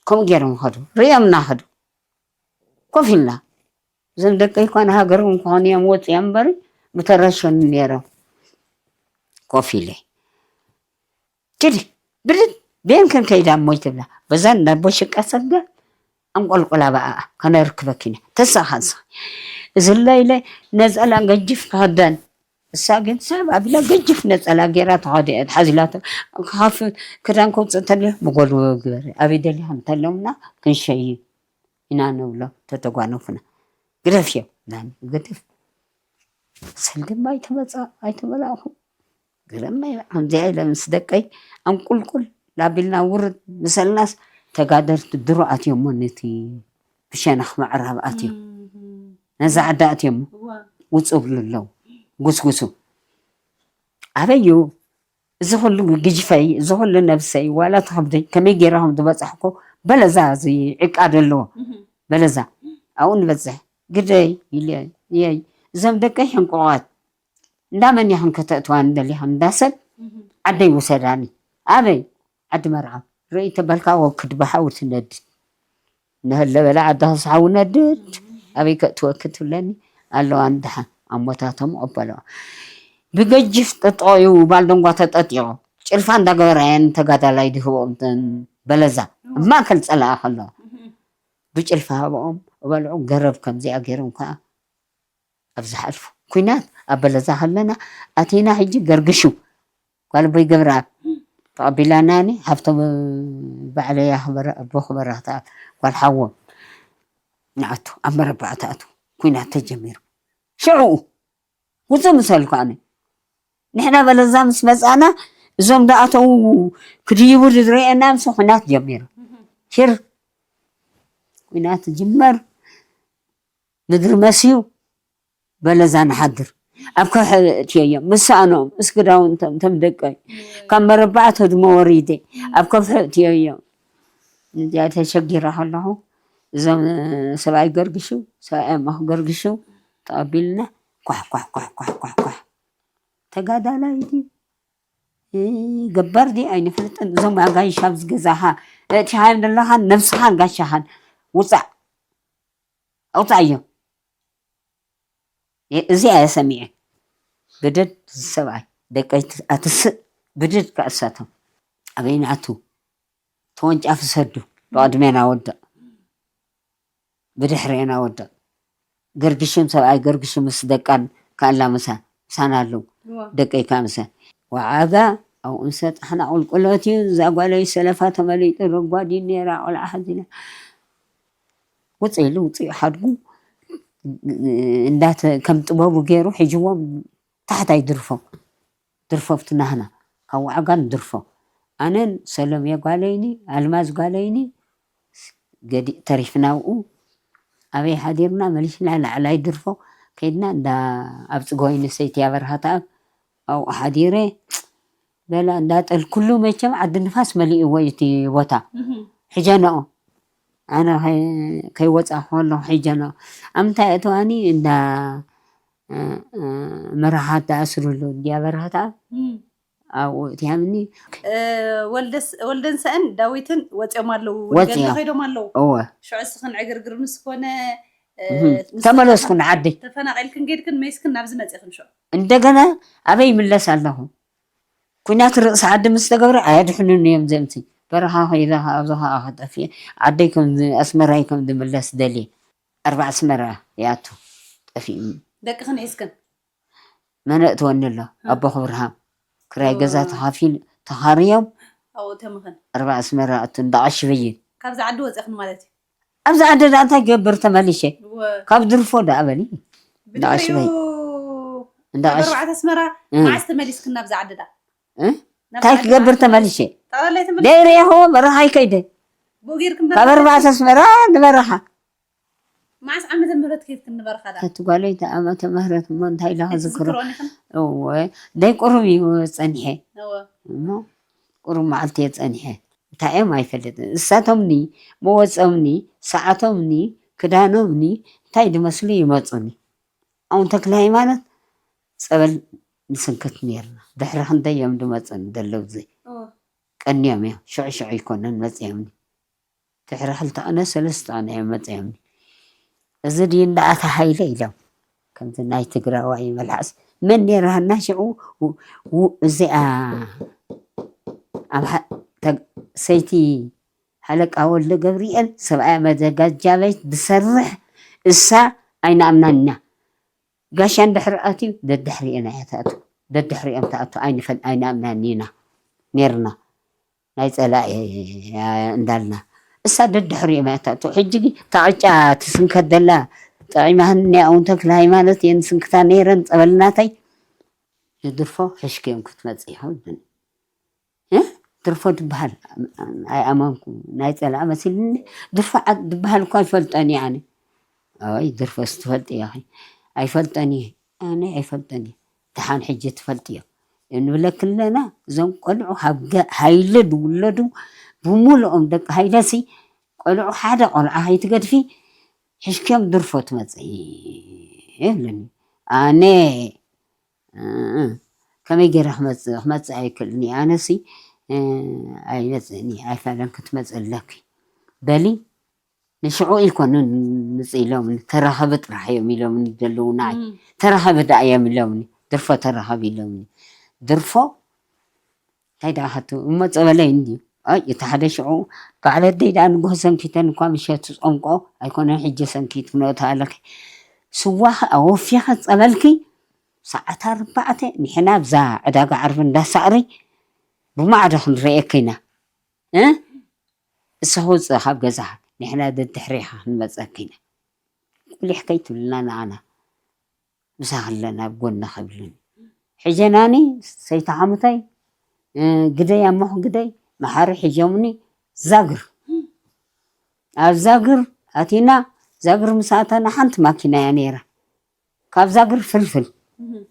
ከምኡ ገይሮም ኸዱ። ርእዮምና ኸዱ። ኮፍ ኢልና። እዞም ደቀይ እኳ ንሃገሮም ክኾኑ እዮም ወጺኦም እምበሪ፣ ምተረሸኑ ነይሮም። ኮፍ ኢለ። ኪዲ፣ ብድድ፣ ቤን ክንከይዳ እሞ ይትብላ። በዛ እንዳቦ ሽቃ ሰጋ፣ ኣንቆልቁላ በኣኣ፣ ከነርክበኪ ኢና። ተሳኻ ንስኺ። እዚ ኢለ ነጸላ ገጅፍ ክኽደን፣ እሳ ግን ስሕብ ኣቢላ ገጅፍ ነጸላ ገይራ ተኸዲኣ ሓዚላቶ። ክኸፍት ክዳን ከውጽእ እንተልዮ፣ "መጎልበቢ ግበሪ፣ ኣበይ ደሊኻ?" እንተሎምና፣ "ክንሸይን ኢና" ንብሎ፣ ተተጓነፉና። "ግደፍዮ" ኢላኒ፣ ግድፍ። ሰልዲ እማ ኣይተመጻ-፣ ኣይተመላእኹ። ግርም እዩ። ከምዚኣ ኢለ ምስ ደቀይ ኣንቁልቁል ላቢልና ውርድ ምሰልናስ፣ ተጋደልቲ ድሮ ኣትዮሞ ነቲ ብሸነኽ ምዕራብ ኣትዮም። እም። ነዛ ዓዲ ኣትዮም። እዋ። ውጹ ብሉ ኣለዉ። ጉስጉሱ። ኣበዩ? እዚ ኩሉ ግጅፈይ፣ እዚ ኩሉ ነብሰይ፣ ዋላ ተኸብደይ፣ ከመይ ገይረ ከም ዝበጻሕኩ፣ በለዛ እዚ ዕቃ ደለዎ። እህ። በለዛ። ኣብኡ ንበጽሕ። ግደይ፣ ኢለ፣ የይ። እዞም ደቀይ ሕንቁቓት። እንዳ መን ኢኽን ከተእትዋኒ ደሊኽን? እንዳ ሰብ? እህ። ዓደይ ውሰዳኒ። ኣበይ? ዓዲ መርዓዊ። ርእይ ተበልካ ወክድ ብሓዊ ትነድድ። ንህለ በለ ዓዲ ክስሓዊ ነድድ። ኣበይ ከእትወኪ ትብለኒ? ኣለዋ። እንድሓ ኣሞታቶም ቀበለዋ። ብገጅፍ ጠጠቑ እዩ ባልደንጓ ተጠጢቑ። ጭልፋ እንዳገበራ እየን ተጋዳላይ ድህቦም እተን በለዛ። ኣብ ማእከል ጸላኢ ከለዋ። ብጭልፋ ሃብኦም እበልዑ። ገረብ ከምዚኣ ገይሮም ከኣ ኣብ ዝሓልፉ ኲናት ኣብ በለዛ ከለና ኣቲና። ሕጂ ገርግሹ ጓል ኣቦይ ገብረኣብ ተቐቢላናኒ። ሃብቶም ባዕለይ ኣኽበረ፣ ኣቦ ክበራታ ጓል ሓዎም ንኣቱ ኣብ መረባዕ ትኣቱ። ኲናት ተጀሚሩ። ሽዑ ውፅእ ምስ በልኩ ኣነ፣ ንሕና በለዛ ምስ መፃና እዞም ደኣተው ክድይቡ ዝረአየና ምስ ኹናት ጀሚሩ። ሽር ኲናት ጅመር። ምድሪ መስዩ በለዛ ንሓድር። ኣብ ከውሒ እትየዮም ምስ ሳእኖም ምስ ክዳውንቶም እቶም ደቀይ ካብ መረባዕ ተድሞ ወሪደ ኣብ ከውሒ እትየዮም። እዚኣ ተሸጊረ ከለኹ እዞም ሰብኣይ ገርግሹ፣ ሰብኣይ ኣማኽ ገርግሹ ተቐቢልና። ኳሕ ኳሕ ኳሕ ኳሕ ኳሕ ኳሕ። ተጋዳላይ ድዩ ገባር ድዩ ኣይንፈልጥን። እዞም ኣጋይሽ ኣብዚ ገዛኻ እእቲኻ ዘለኻን ነብስኻን ጋሻኻን ውፃእ ኣውፃእዮ። እዚ ኣየ ሰሚዐ። ብድድ እዚ ሰብኣይ ደቀይ ኣትስእ ብድድ ከእሳቶም ኣበይ ንኣቱ። ተወንጫፊ ሰዱ ብቕድሜና ወድቕ ብድሕሬና ወድቕ። ገርግሽም ሰብኣይ ገርግሽም ምስ ደቃን ካላ ምሳ ምሳና ኣለዉ። ደቀይ ከዓ ምሳ ዋዓጋ ኣብኡ ምሰ ጣሕና ቁልቁለት እዩ። እዛ ጓለይ ሰለፋ ተመሊጡ ረጓዲ ነራ ቆልዓ ሓዚና ውፅ ኢሉ ውፅኡ ሓድጉ እንዳተ ከም ጥበቡ ገይሩ ሒጅዎም ታሕታይ ድርፎ ድርፎ ኣብቲ ናህና ካብ ዋዕጋን ድርፎ ኣነን ሰሎሜ ጓለይኒ ኣልማዝ ጓለይኒ ገዲእ ተሪፍና ኣብኡ ኣበይ ሓዲርና መሊስና ላዕላይ ድርፎ ከይድና እንዳ ኣብ ፅጎይኒ ሰይቲ ኣበርሃታ ኣብኡ ሓዲረ በላ እንዳጠልኩሉ መቸም ዓዲ ንፋስ መሊእዎ እዩ እቲ ቦታ ሕጀነኦ ኣነ ከይወፃ ከለኹ ሕጀነኦ ኣብ ምንታይ እተዋኒ እንዳ መራሓት ተኣስርሉ እንድያ በረኸት ኣብ ኣብኡ እትያምኒ ወልደንሰእን ዳዊትን ወፂኦም ኣለዉ ወፂኦም ከይዶም ኣለዉ እወ ሽዑ እስኽን ዕግርግር ምስ ኮነ ተመለስኩ ንዓደይ ተፈናቒልክን ጌድክን መይስክን ናብዚ መፂኽን ሽዑ እንደገና ኣበይ ይምለስ ኣለኹ ኩናት ርእሲ ዓዲ ምስ ተገብረ ኣየድሕኑን እዮም ዘምሲ በረኻ ከይዳ ኣብዚ ከዓ ከጠፍኤ ዓደይ ከም ኣስመራይ ከም ዝምለስ ደልየ ኣርባዕ ኣስመራ ይኣቱ ጠፊኡ ደቅኽን ሒዝክን መን የእትወኒ ኣሎ ኣቦ ክብርሃም ክራይ ገዛ ተኻፊል ተኻርዮም ኣብኡ ተምኽን ኣርባዕ ኣስመራ እቱ እንዳቐሽበይን ካብዚ ዓዲ ወፂኽን ማለት እዩ ኣብዚ ዓዲ ደኣ እንታይ ገብር ተመሊሸ ካብ ድርፎ ደኣ በሊ እንዳቐሽበይ እንዳቐሽ ኣርባዕተ ኣስመራ መዓስ ተመሊስክን ናብዚ ዓዲ ደኣ እንታይ ክገብር ተመሊሸ ደይረኢኹ በረኻ ይከይደ ካብ ኣርባዕተ ኣስመራ ንበረኻ መዓስ ዓመተ ምህረት ከይድክን ንበረኻ ዳ? እቲ ጓለይ እቲ ዓመተ ምህረት እሞ እንታይ ኢላ ክዝክሮ? እወ ደይ ቁሩብ እዩ ጸኒሐ እሞ ቁሩብ መዓልቲ እየ ጸኒሐ። እንታይ እዮም ኣይፈልጥን። እሳቶምኒ መወጾምኒ ሰዓቶምኒ ክዳኖምኒ እንታይ ድመስሉ ይመጹኒ። ኣቡነ ተክለ ሃይማኖት ጸበል ንስንክት ኔርና። ድሕሪ ክንደይ እዮም ድመጹኒ ደለዉ እዚ ቀንዮም እዮም ሽዑ ሽዑ ኣይኮነን መጺኦምኒ። ድሕሪ ክልተ ቀነ ሰለስተ ቀነ እዮም መፂኦምኒ። እዚ ድዩ እንዳ ኣታ ሃይለ ኢሎም ከምዚ ናይ ትግራዋይ መልሓስ መን ነይራ ሃና ሽዑ እዚኣ ሰይቲ ሓለቃ ወልደ ገብርኤል ሰብኣያ መዘጋጃ ቤት ዝሰርሕ እሳ ኣይንኣምናን ኢና ጋሻ እንድሕር ኣትዩ ደድሕሪኤን እያ ትኣቱ ደድሕሪኦም ትኣቱ ኣይንፈል ኣይንኣምናን ኢና ኔርና ናይ ፀላኢ እያ እንዳልና እሳ ደድሕሪኦም እያ ትኣቱ ሕጂ ግን እታ ዕጫ ትስንከት ዘላ ጠዒማህኒ እኒኣ እውን ተክለ ሃይማኖት እየን ዝስንክታ ነይረን ፀበል ናተይ ንድርፎ ሕሽኪ እዮም ክትመፅእ ይኸውን ድርፎ ድበሃል ኣይኣመንኩ ናይ ፀላኢ መሲልኒ ድርፎ ዝበሃል እኳ ኣይፈልጦን እየ ኣነ ኣይ ድርፎስ ትፈልጥዮ ኣይፈልጦን እየ ኣነ ኣይፈልጦን እየ ደሓን ሕጂ ትፈልጥዮ ንብለኪ ኣለና እዞም ቆልዑ ሃይለ ዝውለዱ ብምሉኦም ደቂ ሃይለሲ ቆልዑ ሓደ ቆልዓ ከይትገድፊ ሕሽኪዮም ድርፎ ትመፅእ ይብለኒ ኣነ ከመይ ገይረ ክመፅእ ክመፅእ ኣይክእልን እየ ኣነሲ ኣይመፅእን እየ ኣይፋለን ክትመፅእ ኣለኪ በሊ ንሽዑ ኣይኮኑን ንጽ ኢሎምኒ፣ ተራኸቢ ጥራሕ እዮም ኢሎምኒ ዘለዉ ንዓይ። እም። ተራኸቢ ደኣ እዮም ኢሎምኒ፣ ድርፎ ተራኸቢ ኢሎምኒ። ድርፎ እንታይ ደኣ ኸቱ እሞ ጸበለይ እንድዩ። ኣይ፣ እቲ ሓደ ሽዑ በዓል ኣደይ ደኣ ንግሆ ሰንኪተን እኳ ምሸት ዝጸምቆ ኣይኮነን፣ ሕጂ ሰንኪት ክነእቶ ኣለኺ። ስዋ ኣወፊኻ ጸበልኪ ሰዓት ኣርባዕተ ንሕና ኣብዛ ዕዳጋ ዓርቢ እንዳ ሳዕሪ ብማዕዶ ክንርእየኪ ኢና። እ? እስኺ ውፅእ ካብ ገዛኻ፣ ንሕና ደድሕሬኻ ክንመፀኪ ኢና። ቁሊሕ ከይትብልና ንዓና። ምሳኺ ኣለና ኣብ ጎንኺ ይብሉኒ። ሕጂ ናኒ ሰይቲ ሓሙተይ፣ እ፣ ግደይ ኣሞኽ ግደይ መሓሪ ሒዞምኒ ዛግር። ኣብ ዛግር ኣቲና፣ ዛግር ምስ ኣተና ሓንቲ ማኪና እያ ነይራ። ካብ ዛግር ፍልፍል። እህ።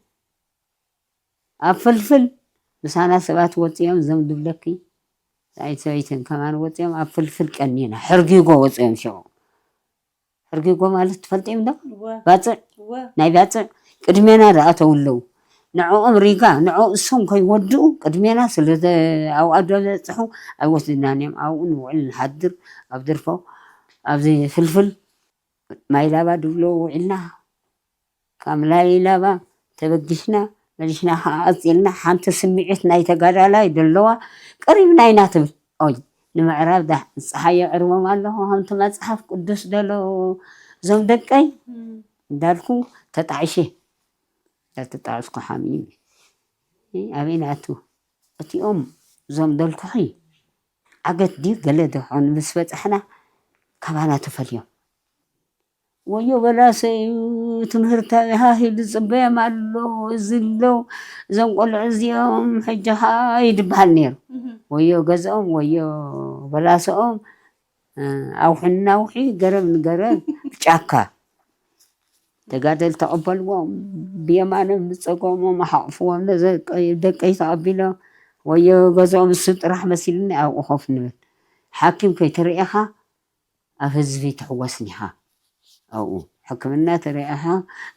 ኣብ ፍልፍል ምሳና ሰባት ወፂኦም፣ እዞም ድብለኪ ሰበይትን ከማን ወፂኦም ኣብ ፍልፍል ቀኒና፣ ሕርጊጎ ወፂኦም ሽዑ። ሕርጊጎ ማለት ትፈልጥዮም ዶ? እወ። ባፅዕ፣ እወ። ናይ ባፅዕ ቅድሜና ዝኣተው ኣለዉ። ንዕኦም ሪጋ፣ ንዕኡ እሶም ከይወድኡ ቅድሜና ስለ ዘ-፣ ኣብኡ ኣብ ዝበፅሑ ኣይወስድናን እዮም። ኣብኡ ንውዕል ንሓድር፣ ኣብ ድርፎ፣ ኣብዚ ፍልፍል ማይ ላባ ድብሎ ውዒልና። ካብ ማይ ላባ ተበጊስና፣ መሊስና ከዓ ቀፂልና። ሓንቲ ስምዒት ናይ ተጋዳላይ ደለዋ፣ ቀሪብና ኢና ትብል። ኦይ፣ ንምዕራብ ዳ-፣ ፀሓይ የዕርቦም ኣለኹ፣ ከምቲ መፅሓፍ ቅዱስ ደሎ፣ እዞም ደቀይ እም። እንዳልኩ ተጣዒሸ። እንዳተጣዕስኩ ሓሚመ። እ፣ ኣበይ ንኣቱ? እቲኦም፣ እዞም ደልኩኺ፣ ዓገት ድዩ ገለ ደኾን ምስ በፃሕና፣ ካባና ተፈልዮም። ወዮ በላሰ እዩ፣ ትምህርቲ ሃህ ኢሉ ዝፅበዮም ኣሎ፣ እዚ ኣሎ፣ እዞም ቆልዑ እዚኦም ሕጂ ኸዓ ይድበሃል ነይሩ። እህ። ወዮ ገዝኦም፣ ወዮ በላሰኦም፣ እ፣ ኣውሒ እናውሒ፣ ገረብ ንገረብ፣ ጫካ። ተጋደልቲ ተቐበልዎም፣ ብየማኖም ብፀገሞም ኣሓቑፍዎም፣ ነዘ-፣ ደቀይ ተቐቢሎም፣ ወዮ ገዝኦም እሱ ጥራሕ መሲሉኒ ኣብኡ ኮፍ ንብል። ሓኪም ከይተረኤኻ ኣብ ህዝቢ ትሕወስን ኢኻ። ኣብኡ ሕክምና ተረኢኻ፣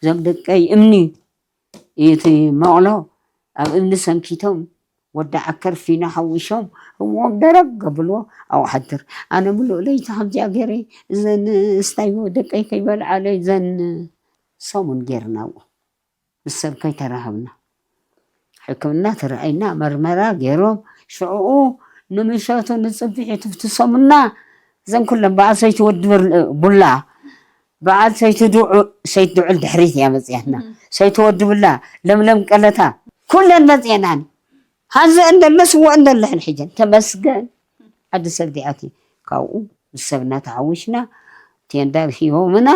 እዞም ደቀይ እምኒ እዩ እቲ መቕሎ፣ ኣብ እምኒ ሰንኪቶም፣ ወዲ ዓከር ፊኖ ሓዊሾም፣ ህዎም ደረግ ኣብልዎ፣ ኣብኡ ሓድር። ኣነ ምሉእ ለይቲ ከምዚኣ ገይረ፣ እዘን ስታይቦ ደቀይ ከይበልዓለይ፣ እዘን ሰሙን ገይርና ኣብኡ። ምስ ሰብ ከይተራኸብና። ሕክምና ተረኣይና፣ መርመራ ገይሮም፣ ሽዕኡ ንምሸቱ ንጽብሒ ትፍትሶምና። እዘን ኩለን በዓል ሰይቲ ወዲ ብር-፣ ቡላ፣ በዓል ሰይቲ ድዑ-፣ ሰይቲ ድዑል ድሕሪት እያ መጽያትና። እም። ሰይቲ ወዲ ቡላ፣ ለምለም ቀለታ፣ ኩለን መጽየናን። ሃዘ እንደለ ስወ እንደለ ሕን ሕጀን። ተመስገን። ዓዲ ሰብ ዲኣቲ ካብኡ ምስ ሰብና ተሓዊስና፣ ቴንዳ ሂቦምና።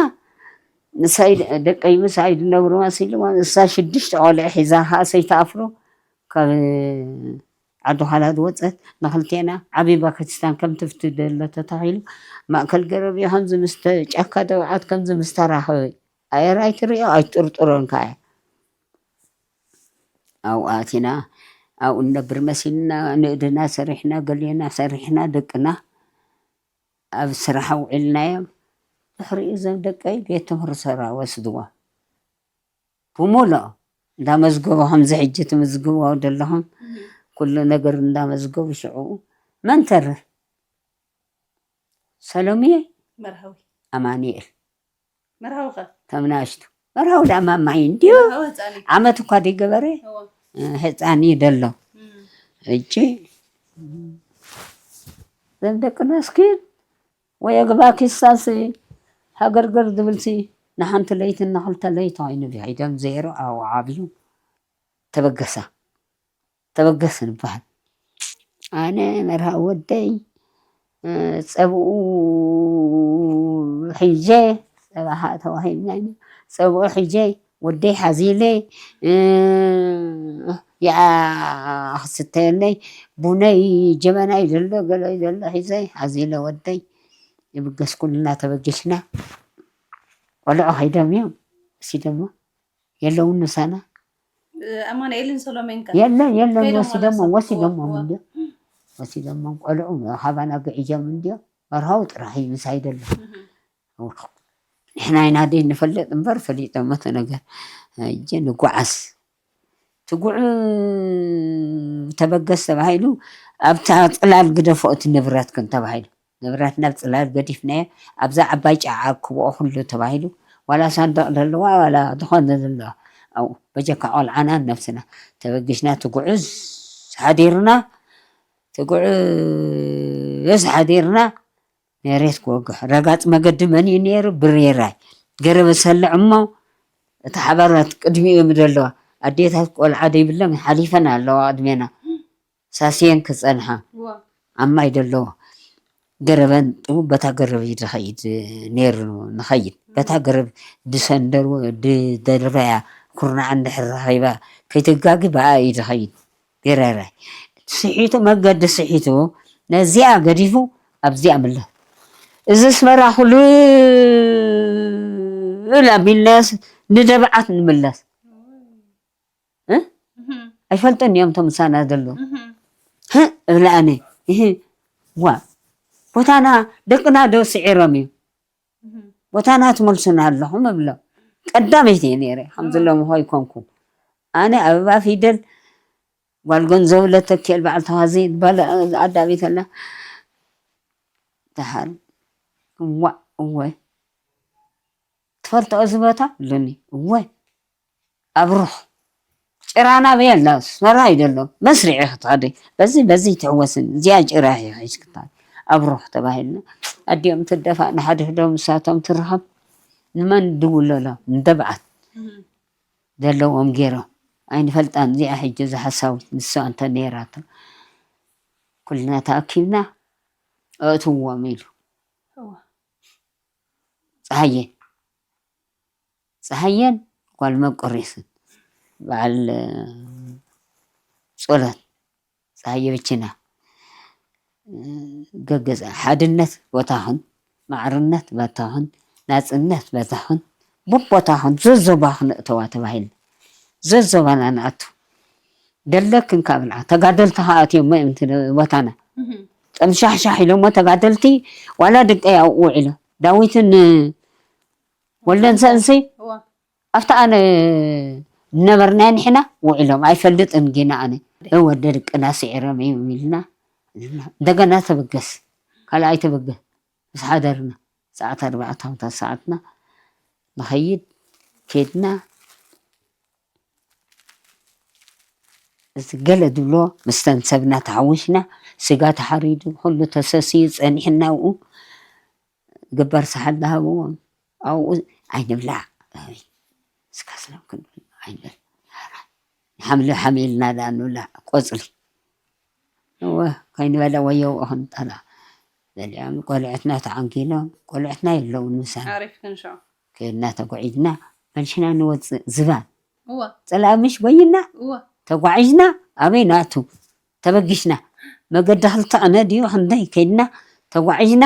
ንሳይ ደቀይ ምሳይ ድነብሩ መሲልዋ፣ ንሳ ሽዱሽተ ቆልዑ ሒዛ፣ ከዓ ሰይቲ ኣፍሮ ካብ ዓዲ ዃላ ዝወፀት፣ ንክልቴና ዓብዪ ባክስታን ከም ትፍቲ ደሎ ተታኺሉ፣ ማእከል ገረብ እዩ፣ ከምዚ ምስ ተ-፣ ጫካ ደብዓት ከምዚ ምስ ተራኸበ፣ ኣየር ኣይትርእዮ፣ ኣይትጥርጥሮን ከዓ እያ። ኣብኡ ኣቲና፣ ኣብኡ ንነብር መሲልና፣ ንእድና ሰሪሕና፣ ገሌና ሰሪሕና፣ ደቅና ኣብ ስራሕ ኣውዒልናዮም። ድሕሪኡ እዞም ደቀይ ቤት ትምህርቲ ሰራ ወስድዎም። ብምሉእ እንዳመዝገቡ፣ ከምዚ ሕጂ ትምዝግብዎ ዘለኹም፣ እህ። ኩሉ ነገር እንዳመዝገቡ ሽዕኡ መን ተርፍ? ሰሎምየ፣ መርሃዊ። ኣማኑኤል። መርሃዊ ኸ? ተምናሽቱ። መርሃዊ ደኣ ማማይ እንድዩ። መርሃዊ ህፃን እዩ። ዓመት እኳ ደይገበረ፣ እወ። እ፣ ህፃን እዩ ደሎ። እም። እጂ፣ እዞም ደቅና እስኪ ወይ ኣግባ ኪሳሲ ሃገርገር ዝብልሲ ንሓንቲ ለይቲ ንኽልተ ለይቲ ኮይኑ ቢሒዶም ዜሮ ኣብኡ ዓብዩ ተበገሳ። ተበገስ ንበሃል። ኣነ መርሃዊ ወደይ፣ እ፣ ጸብኡ ሒጀ፣ ጸባ ኸኣ ተዋሂብና ኢና። ጸብኡ ሒጀ፣ ወደይ ሓዚለ፣ እ፣ ይኣ ክስተየለይ፣ ቡነይ፣ ጀበናይ ዘሎ፣ ገለይ ዘሎ ሒዘ፣ ሓዚለ ወደይ። ይብገስ ኩልና ተበጊስና። ቆልዑ ኸይዶም እዮም፣ ወሲዶሞ። የለውን ምሳና። ኣማኑኤልን ሰሎሜን ከ? የለን፣ የለን፣ ከይዶም ወሲዶሞ፣ ወላ ወሲዶሞ እወ፣ እወ። እንድዮ። ወሲዶሞም ቆልዑ ካባና ግዒዞም እንድዮ። መርሃዊ ጥራሕ እዩ ምሳይ ደሎ። እህ። ንሕና ኢና ደይ ንፈልጥ እምበር ፈሊጦሞ እቲ ነገር። ሕጂ ንጓዓዝ። ትጉዕ ተበገስ ተባሂሉ፣ ኣብታ ጽላል ግደፎ እቲ ንብረትክን ተባሂሉ። ንብረትና ብፅላል ገዲፍናዮ ኣብዛ ዓባይ ጫዓ ክብኦ ኩሉ ተባሂሉ፣ ዋላ ሳንዱቕ ዘለዋ ዋላ ዝኾነ ዘለዋ ኣብኡ በጀካ ቆልዓና ነብስና ተበጊስና ትጉዕዝ ሓዲርና ትጉዕዝ ሓዲርና መሬት ክወግሕ ረጋፅ መገዲ መን እዩ ነይሩ? ብሬራይ ገረበ ሰልዕ እሞ እቲ ሓባራት ቅድሚኡ ዘለዋ ኣዴታት ቆልዓ ደይብለን ሓሊፈን ኣለዋ ቅድሜና ሳስየን ክፀንሓ ኣብ ማይ ደለዎ ገረበን ጥቡ በታ ገረብ እዩ ዝኸይድ ነይሩ። ንኸይድ በታ ገረብ ድሰንደሩ ድደርበያ ኩርናዕ እንድሕር ረኺባ ከይትጋጊ ብኣ እዩ ዝኸይድ። ገረራይ ስሒቱ መገዲ ስሒቱ ነዚኣ ገዲፉ ኣብዚኣ ምለስ። እዚ ኣስመራ ኩሉ ኣቢልናስ ንደብዓት ንምለስ። እ? ኣይፈልጥን እዮም እቶም ምሳና ዘለዉ። ህ እብለ ኣነ። እህ ዋ ቦታና ደቅና ዶ ስዒሮም እዩ? ቦታና ትመልሱና ኣለኹም እብሎም። ቀዳመይቲ እየ ነይረ። ከምዚ ሎሚ ኾይኮንኩ ኣነ ኣበባ ፊደል ጓል ገንዘቡ ለተኪኤል በዓል ተዋዚ በለ ኣዳቢት ኣላ። ደሓር ዋእ እወ ትፈልጦ እዚ ቦታ ብሉኒ። እወ ኣብሩኽ ጭራና በየላ ኣስመራ እዩ ዘሎ መስሪዕ ክትኸዲ በዚ በዚ ትሕወስን እዚኣ ጭራ ሒዝክታ ኣብሩኽ ተባሂልና። ኣዲኦም ትደፋእ ንሓድሕዶም ንሳቶም ትርኸብ ንመን ድውለሎ ንደብዓት ዘለዎም ገይሮም ኣይንፈልጣን። እዚኣ ሕጂ እዛ ሓሳዊት ንሳ እንተ ነይራቶ ኩልና ተኣኪብና ኣእትዎም ኢሉ። እዋ። ፀሃየ ፀሃየን ጓል መቆሬስን በዓል እ፣ ፆለት ፀሃየ ብችና እ፣ ገገዛ ሓድነት ቦታኹን ማዕርነት ቦታኹን ናፅነት ቦታኹን ቡቦታኹን ዘዞባኹን እተዋ ተባሂልና ዘዞባና ንኣቱ ደለክን ካብልዓ ተጋደልቲ ከኣትዮሞ እዮም እቲ ቦታና ጠምሻሕሻሕ ኢሎሞ ተጋደልቲ ዋላ ድቀይ ኣብኡ ውዒሎም ዳዊትን ወልደን ሰንሲ ኣብታ ኣነ ነበርና ንሕና ውዒሎም ኣይፈልጥን ጌና ኣነ ወደ ድቅና ስዒሮም እዮም ኢልና እንደገና ተበገስ ካልኣይ ተበገስ ምስ ሓደርና ሰዓት ኣርባዕተ ሃምሳ ሰዓትና ንኸይድ ኬድና እዚ ገለ ዝብሎ ምስተን ሰብና ተሓዊስና ስጋ ተሓሪዱ ኩሉ ተሰስዩ ጸኒሕና ኣብኡ ገባር ሰሓል ዝሃብዎም ኣብኡ ኣይንብላዕ እስካ ስላም ክንብል ኣይንብል ሓምሊ ሓሚልና ዳ ንብላዕ ቆፅሊ እወ ከይንበለ ወየው እኽንጠላ በሊዖም ቆልዕትና ተዓንኪሎም ቆልዕትና የለውን ምሳና ዓሪፍክን ሽዑ ከይድና ተጓዒዝና መልሽና ንወፅእ ዝባን እወ ፀላኢ ምሽ በይና እወ ተጓዒዝና ኣበይ ናቱ ተበጊስና መገዲ ክልተ ዕነ ድዩ ክንደይ ከይድና ተጓዒዝና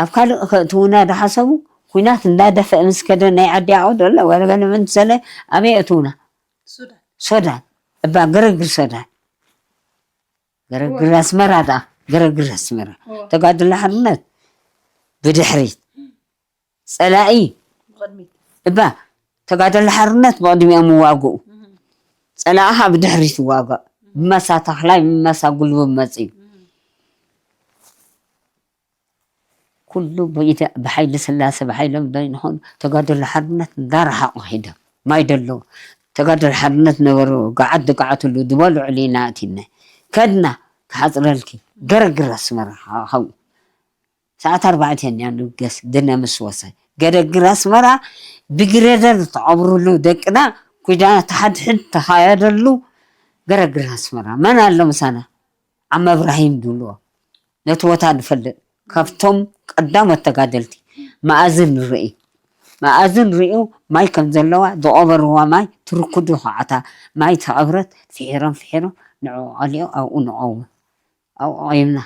ኣብ ካልእ ከእትውና ዳሓሰቡ ኩናት እንዳደፈእ ምስ ከደ ናይ ዓዲ ኣቑ ደሎ ወለገለ መን ሰለ ኣበይ እትውና ሱዳን ሶዳን እባ ገረግር ሶዳን ገረግር ኣስመራ ዳ ገረግር ኣስመራ እወ ተጋድሎ ሓርነት ብድሕሪት ጸላኢ ብቕድሚት እባ ተጋደሎ ሓርነት ብቕድሚኦም ይዋግኡ እህ ጸላእኻ ብድሕሪት ይዋጋእ ብመሳ ተኽላይ ብመሳ ጉልቡብ መጽዩ እህ ኩሉ ብኢደ ብሓይሊ ስላሴ ብሓይሎም ዶ ይንኾኑ ተጋደሎ ሓርነት እንዳረሓቑ ሂዶም ማይ ደለዉ ተጋደሎ ሓርነት ነበሩ ገዓት ዝገዓትሉ ዝበልዑሉ ኢና ኣቲና ከድና ክሓፅረልኪ ገረግር ኣስመራ ሓው ሰዓት ኣርባዕተ እያ ንብገስ ድነ ምስ ወሰ ገረግር ኣስመራ ብግሬደር ተቐብርሉ ደቅና ኩዳ ተሓድሕድ ተኻየደሉ ገረግር ኣስመራ መን ኣሎ ምሳና ዓመ እብራሂም ድብልዎ ነቲ ቦታ ንፈልጥ ካብቶም ቀዳሞት ተጋደልቲ መኣዝን ንርኢ መኣዝን ሪኡ ማይ ከም ዘለዋ ዝቐበርዋ ማይ ትርኩዱ ከዓታ ማይ ተቐብረት ፍሒሮም ፍሒሮም ንዕኡ ቀሊዑ ኣብኡ ንቐውም ኣብኡ ቆይምና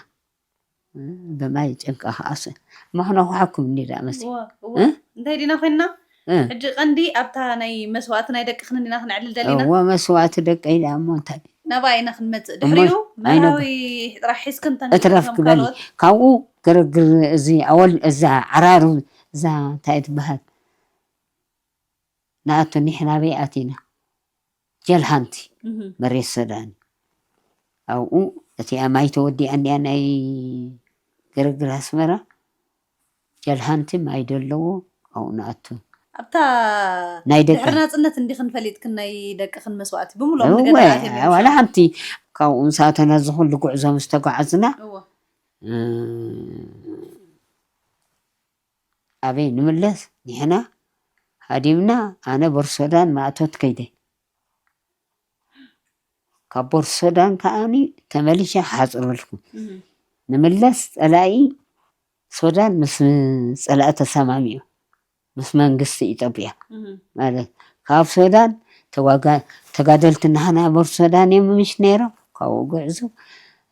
ብማይ ጨንቃ ከኣስ እሞ ክነኹሓኩም እንዲ ደኣ መሲ እወ እወ እንታይ ዲና ኮይንና ሕጂ ቀንዲ ኣብታ ናይ መስዋእቲ ናይ ደቅኽን እንዲና ክነዕልል ደሊና እወ መስዋእቲ ደቀይ ደኣ እሞ እንታይ ናብኣ ኢና ክንመፅእ እሞ ድሕሪኡ ኣይነብ- መርሃዊ ጥራሕ ሒዝክን እትረፍ ተንክቶም ክበሊ ካልኦት ካብኡ ግርግር እዚ ኣወል እዛ ዓራሩ እዛ እንታይ ትበሃል ንኣቱ ኒሕና በይ ኣቲና ጀልሃንቲ እህ መሬት ሰዳን ኣብኡ እቲኣ ማይ ተወዲኣ እንዲያ ናይ ግርግር ኣስመራ ጀልሃንቲ ማይ ደለዎ ኣብኡ ንኣቱ። ኣብታ ናይ ደቂ ድሕሪ ናፅነት እንዲኽን ፈሊጥክን ናይ ደቅኽን መስዋእቲ ብምሎም እወ፣ ንገዳላት እዮም ዋላ ይምስዋ። ሓንቲ ካብኡ ምሳተና ዝኹሉ ጉዕዞ ምስ ተጓዓዝና እወ። እ፣ ኣበይ ንምለስ? ንሕና ሃዲምና፣ ኣነ ቦርሶዳን ማእቶት ከይደ፣ ካብ ቦርሶዳን ከዓኒ ተመሊሸ ሓፅረልኩም እህ። ንምለስ። ፀላኢ ሶዳን ምስ ፀላኢ ተሰማሚዑ ምስ መንግስቲ ኢትዮጵያ እህ። ማለት ካብ ሶዳን ተዋጋ-፣ ተጋደልቲ ናህና ቦርሶዳን እዮም ምሽ ነይሮም። ካብኡ ጉዕዞ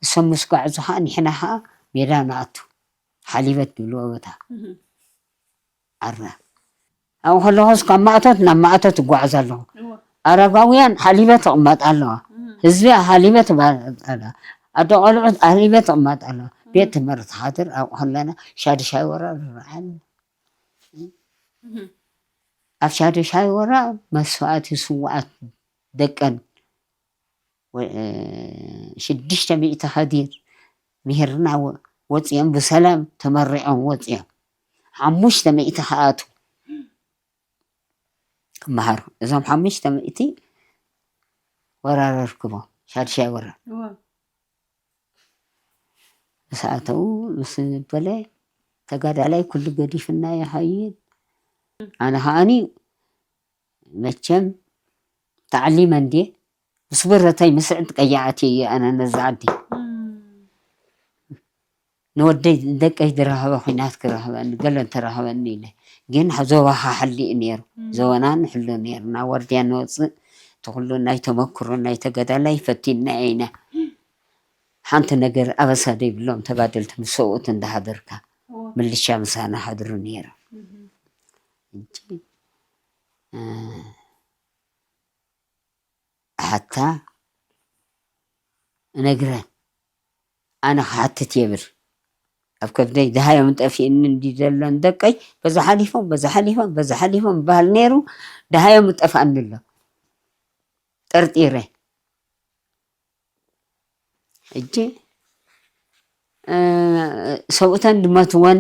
እሶም ምስ ጓዕዙ ከዓ ንሕና ከዓ ሜዳ ንኣቱ ሓሊበት ድብልዎ ቦታ እህ። ዓራ ኣብኡ ከለኹስ ካብ ማእቶት ናብ ማእቶት እጓዓዝ ኣለኹ። እወ። ኣረጋውያን ሓሊበት ትቕመጥ ኣለዋ። እህ። ህዝቢ ሓሊበት ትቕመጥ ኣለዋ። ኣደ ቆልዑት ሓሊበት ትቕመጥ ኣለዋ። ቤት ትምህርቲ ሓድር ኣብኡ ከለና ሻዱሻይ ወራር ይረዓል። እህ። ኣብ ሻዱሻይ ወራር መስዋእቲ ስውኣት ደቀን ወ-፣ እ፣ ሽዱሽተ ሚእቲ ከዲር ምሂርና ወ-፣ ወፂኦም ብሰላም ተመሪዖም ወፂኦም። ሓሙሽተ ሚእቲ ከኣቱ ክመሃሩ። እዞም ሓሙሽተ ሚእቲ ወራር ኣርክቦም ሻዱሻይ ወራር እወ። ምስ ኣተው ምስ በለ ተጋዳላይ ኩሉ ገዲፍና ይኸይድ። ኣነ ከዓኒ መቸም ተዓሊመ እንድየ ምስ ብረተይ ምስ ዕጥቀይ ኣትየ እየ ኣነ ነዛ ዓዲ። እም። ንወደይ ደቀይ ዝረኸበ ኲናት ክረኸበኒ ገለ እንተረኸበኒ ኢለ። ግን ዞባኻ ሓሊእ ነይሩ። እም። ዞባና ንሕሉ ነይርና። ዋርድያ ንወፅእ እቲ ኩሉ ናይ ተመክሮ ናይ ተጋዳላይ ፈቲና ኢና። ሓንቲ ነገር ኣበሳ ዘይብሎም ተጋደልቲ ምስ ሰብኡት እንዳሃደርካ እወ። ምልሻ ምሳና ሓድሩ ነይሩ። እህ። እንጂ፣ እ፣ ሓታ እነግረን ኣነ ክሓትት የብል ኣብ ከብደይ ድሃዮም ጠፊእኒ እንዲ ዘለን ደቀይ በዛ ሓሊፎም በዛ ሓሊፎም በዛ ሓሊፎም በሃል ነይሩ። ድሃዮም ጠፍኣኒ ኣሎ ጠርጢረ። ሕጂ፣ እ፣ ሰብኡተን ድመትወን፣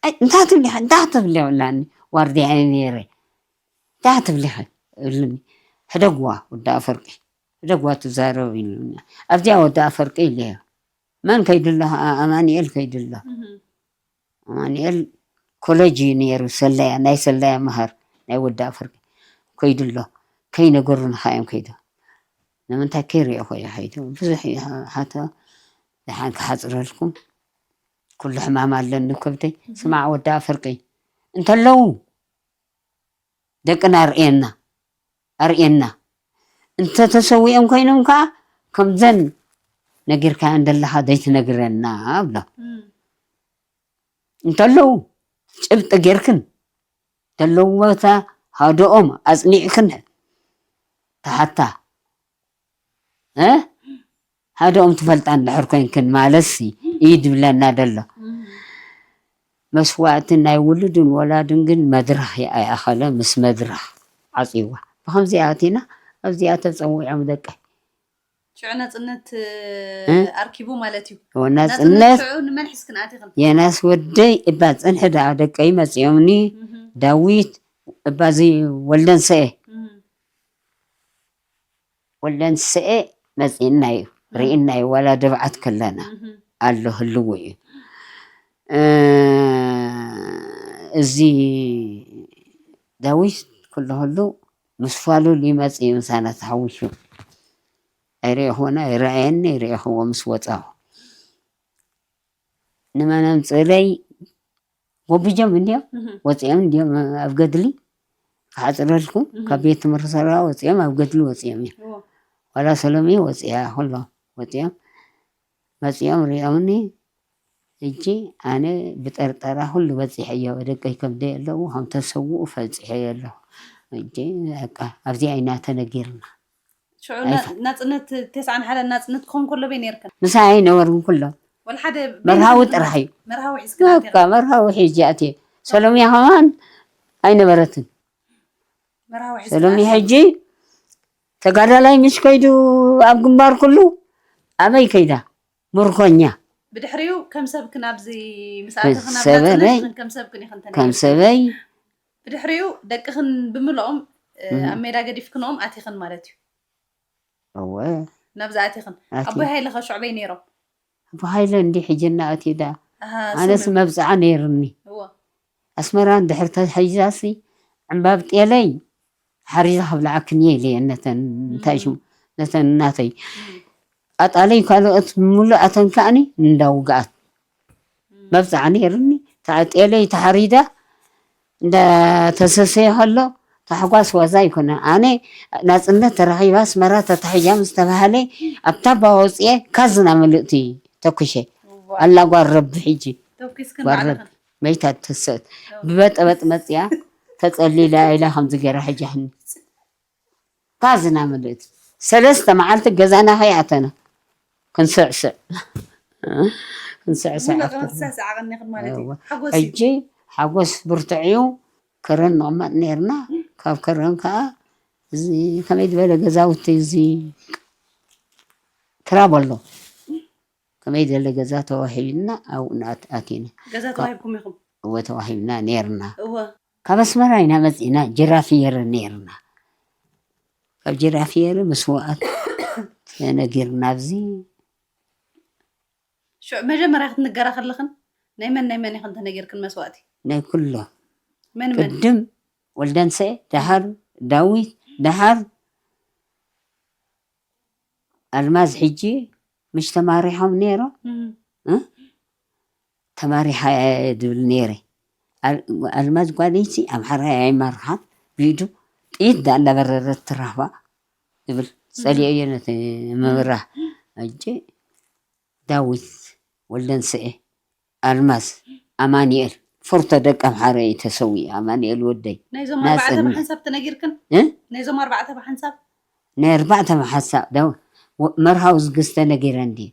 ኣይ፣ እንታይ ትብሊ ኢኺ? እንታይ ክትብሊ የብላኒ። ዋርድያ እየ ነይረ። እንታይ ክትብሊ ኢኺ? እብልኒ። ሕደግዋ ወዲ ኣፈርቂ። ሕደግዋ ትዛረብ ኢሉኒ። ኣብዚኣ ወዲ ኣፈርቂ ኢለዮ። መን ከይዱ ኣሎ? ኣ-፣ ኣማኑኤል ከይዱ ኣሎ። እህ። ኣማኑኤል ኮሌጅ እዩ ነይሩ፣ ሰለያ፣ ናይ ሰለያ መሃር፣ ናይ ወዲ ኣፈርቂ ከይዱ ኣሎ። ከይነገሩኒ ከኣ እዮም ከይዶም። ንምንታይ ከይሪኦ እኮ እዩ ከይዱ። ብዙሕ እዩ ሓቶ፣ ደሓን ክሓፅረልኩም። ኩሉ ሕማም ኣለኒ ከብደይ። ስማዕ ወዲ ኣፈርቂ፣ እንተለዉ ደቅና ኣርእየና፣ ኣርእየና። እንተተሰዊኦም ኮይኖም ከኣ ከምዘን ነጊርካየን ዘለኻ ዘይትነግረና ብሎ። እም። እንተለዉ ጭብጢ ጌርክን ዘለዉ ቦታ ሃደኦም ኣጽኒዕክን ተሓታ፣ እ? ሃደኦም ትፈልጣ እንድሕር ኮይንክን ማለትሲ እዩ ድብለና ደሎ። እም። መስዋእቲ ናይ ውሉድን ወላድን ግን መድረኽ ኣይኣኸለ፣ ምስ መድረኽ ዓጽይዋ። ብኸምዚኣ ኣቲና ኣብዚኣ ተጸዊዖም ደቀይ። ሽዑ ናጽነት እ? ኣርኪቡ ማለት እዩ። እወ፣ ናጽነት ሽዑ ንመን ሒዝክን ኣቲኽን? የናስ ወደይ እባ ጽንሒ ደኣ ደቀይ መጺኦምኒ። እህ። ዳዊት እባ እዚ ወልደንሰኤ እህ። ወልደንሰኤ መጺእና እዩ፣ ርኢና እዩ፣ ዋላ ደብዓት ከለና ኣሎ ህልው እዩ። እ፣ እዚ ዳዊት ኩሉ ኩሉ ምስ ፋሉል ይመጽእ እዩ፣ ምሳና ተሓዊሱ ኣይረእኹዎን ኣይረኣየኒ፣ ይረእኽዎ ምስ ወጻኹ ንመነም ጽለይ ጎብጀም እንዲዮም እህ። ወጺኦም እንዲዮም ኣብ ገድሊ ክሓጽረልኩም እህ። ካብ ቤት ትምህርቲ ሰራ ወጺኦም ኣብ ገድሊ ወጺኦም እዮም። እዎ። ዋላ ሰሎሜ ወጺኣ ኩሎም ወጺኦም መጺኦም ሪኦምኒ። ሕጂ ኣነ ብጠርጠራ ኩሉ በጺሐዮ ደቀይ ከምደይ ኣለዉ ከም ተሰውኡ ፈጺሐዮ ኣለኹ። ሕጂ በቃ ኣብዚኣ ኢና ተነጊርና። ሽዑ ኣይፋ- ናጽነት ተስዓን ሓደን ናጽነት ክኾን ከሎ በይ ነርክን? ምሳይ ኣይነበሩን ኩሎም ወላ ሓደ መርሃዊ ቤት ጥራሕ እዩ። መርሃዊ ሒዝክን ኣቲኽን? በቃ መርሃዊ ሒጂ ኣትየ ሰሎሜ ከማን ኣይነበረትን። መርሃዊ ሒዝክን ሰሎሜ ኣቲኽን? ሕጂ ተጋዳላይ ምሽ ከይዱ ኣብ ግንባር ኩሉ ኣበይ ከይዳ ምርኮኛ ብድሕሪኡ ከም ሰብክን ኣብዚ ምስ ኣተኽን ኣብ ሰበይ ናጽነትኽን ከም ሰብክን ኢኽን ከም ተነጊርክን። ሰበይ ብድሕሪኡ ደቅኽን ብምልኦም፣ እ፣ እህ። ኣብ ሜዳ ገዲፍክንኦም ኣቲኽን ማለት እዩ። እወ። ናብዚ ኣቲኽን። ኣቲ- ኣቦይ ሃይለ ኸ ሽዑ በይ ነይሮም? ኣቦ ሃይለ እንዲ ሕጂ እናኣትዩ ደኣ። ኣሃ፣ ኣነስ ስምም። መብጽዓ ነይርኒ። እወ። ኣስመራ እንድሕር ተታሒዛሲ ዕምባብ ጤለይ ሓሪዛ ከብልዓክን እየ ኢለየን ነተን እንታይ እም። ሽሙ ነተን እናተይ። እም። ኣጣለይ ካልኦት ምሉእ ኣተን ከኣኒ እንዳውግኣት። እም። መብጽዓ ነይርኒ። እታ ጤለይ ተሓሪዳ እንዳተሰሰየ ከሎ ታሕጓስ ዋዛ ኣይኮነ። ኣነ ናጽነት ተረኺባ ኣስመራ ተታሒዛ ምስ ተባህለ ኣብታ ኣባ ወጽኤ ካዝና ምልእቲ ተኩሸ። እዋ። ኣላ ጓል ረቢ ሕጂ። ተኩስክን ጓል ባዕልኽን? ረቢ። መይታ ትሰት። እዋ። ብበጠበጥ መጽያ ተጸሊላ ኢላ ከምዚ ገይራ ሕጃህኒ። ካዝና ምልእቲ። ሰለስተ መዓልቲ ገዛና ከይኣተና። ክንስዕስዕ። ክንስዕስዕ ሙሉእ ኣፍታ። ክሳዕ ሰዓቐኒኽን ማለት እዩ። እዋ። ሓጎስ እዩ። ሕጂ ሓጎስ ብርቱዕ እዩ። ከረን ንቕመጥ ነይርና። ካብ ከረን ከኣ እዚ ከመይ ዝበለ ገዛውቲ እዚ ትራብ ኣሎ። ከመይ ዝበለ ገዛ ተዋሂብና ኣብኡ ንኣት-፣ ኣቲና። ገዛ ካብ ተዋሂብኩም ኢኹም? እወ፣ ተዋሂብና ነይርና። እወ። ካብ ኣስመራ ኢና መጺእና፣ ጅራፊየር ነይርና። ካብ ጅራፊየር መስዋእት ተነጊርና ኣብዚ። ሽዑ መጀመርያ ክትንገራ ከለኽን ናይ መን ናይ መን ኢኽን ተነጊርክን መስዋእቲ? ናይ ኩሎም። መን መን? ቅድም ወልደንሰ፣ ደሓር ዳዊት፣ ደሓር ኣልማዝ። ሕጂ ምሽ ተማሪሖም ነይሮም? እም። እ? ተማሪሓ እየ ዝብል ነይረ። ኣል-፣ ኣልማዝ ጓለይቲ ኣምሓራይ ኣይመርሓን፣ ብኢዱ ጥይት ደኣ እንዳበረረት ትራኽባ ይብል። እም። ጸሊኤዮ ነቲ ምምራህ። ሕጂ ዳዊት ወልደንስኤ፣ ኣልማዝ፣ ኣማኑኤል፣ ፎርቶ ደቂ ኣምሓረ እዩ ተሰዊኡ። ኣማኑኤል ወደይ። ናይዞም ኣርባዕተ ናጽነት። ብሓንሳብ ተነጊርክን? እ? ናይዞም ኣርባዕተ ብሓንሳብ? ናይ ኣርባዕተ ብሓንሳብ። ዳው-፣ ወ-፣ መርሃዊ ዝግዝተ ነጊረን ድየ?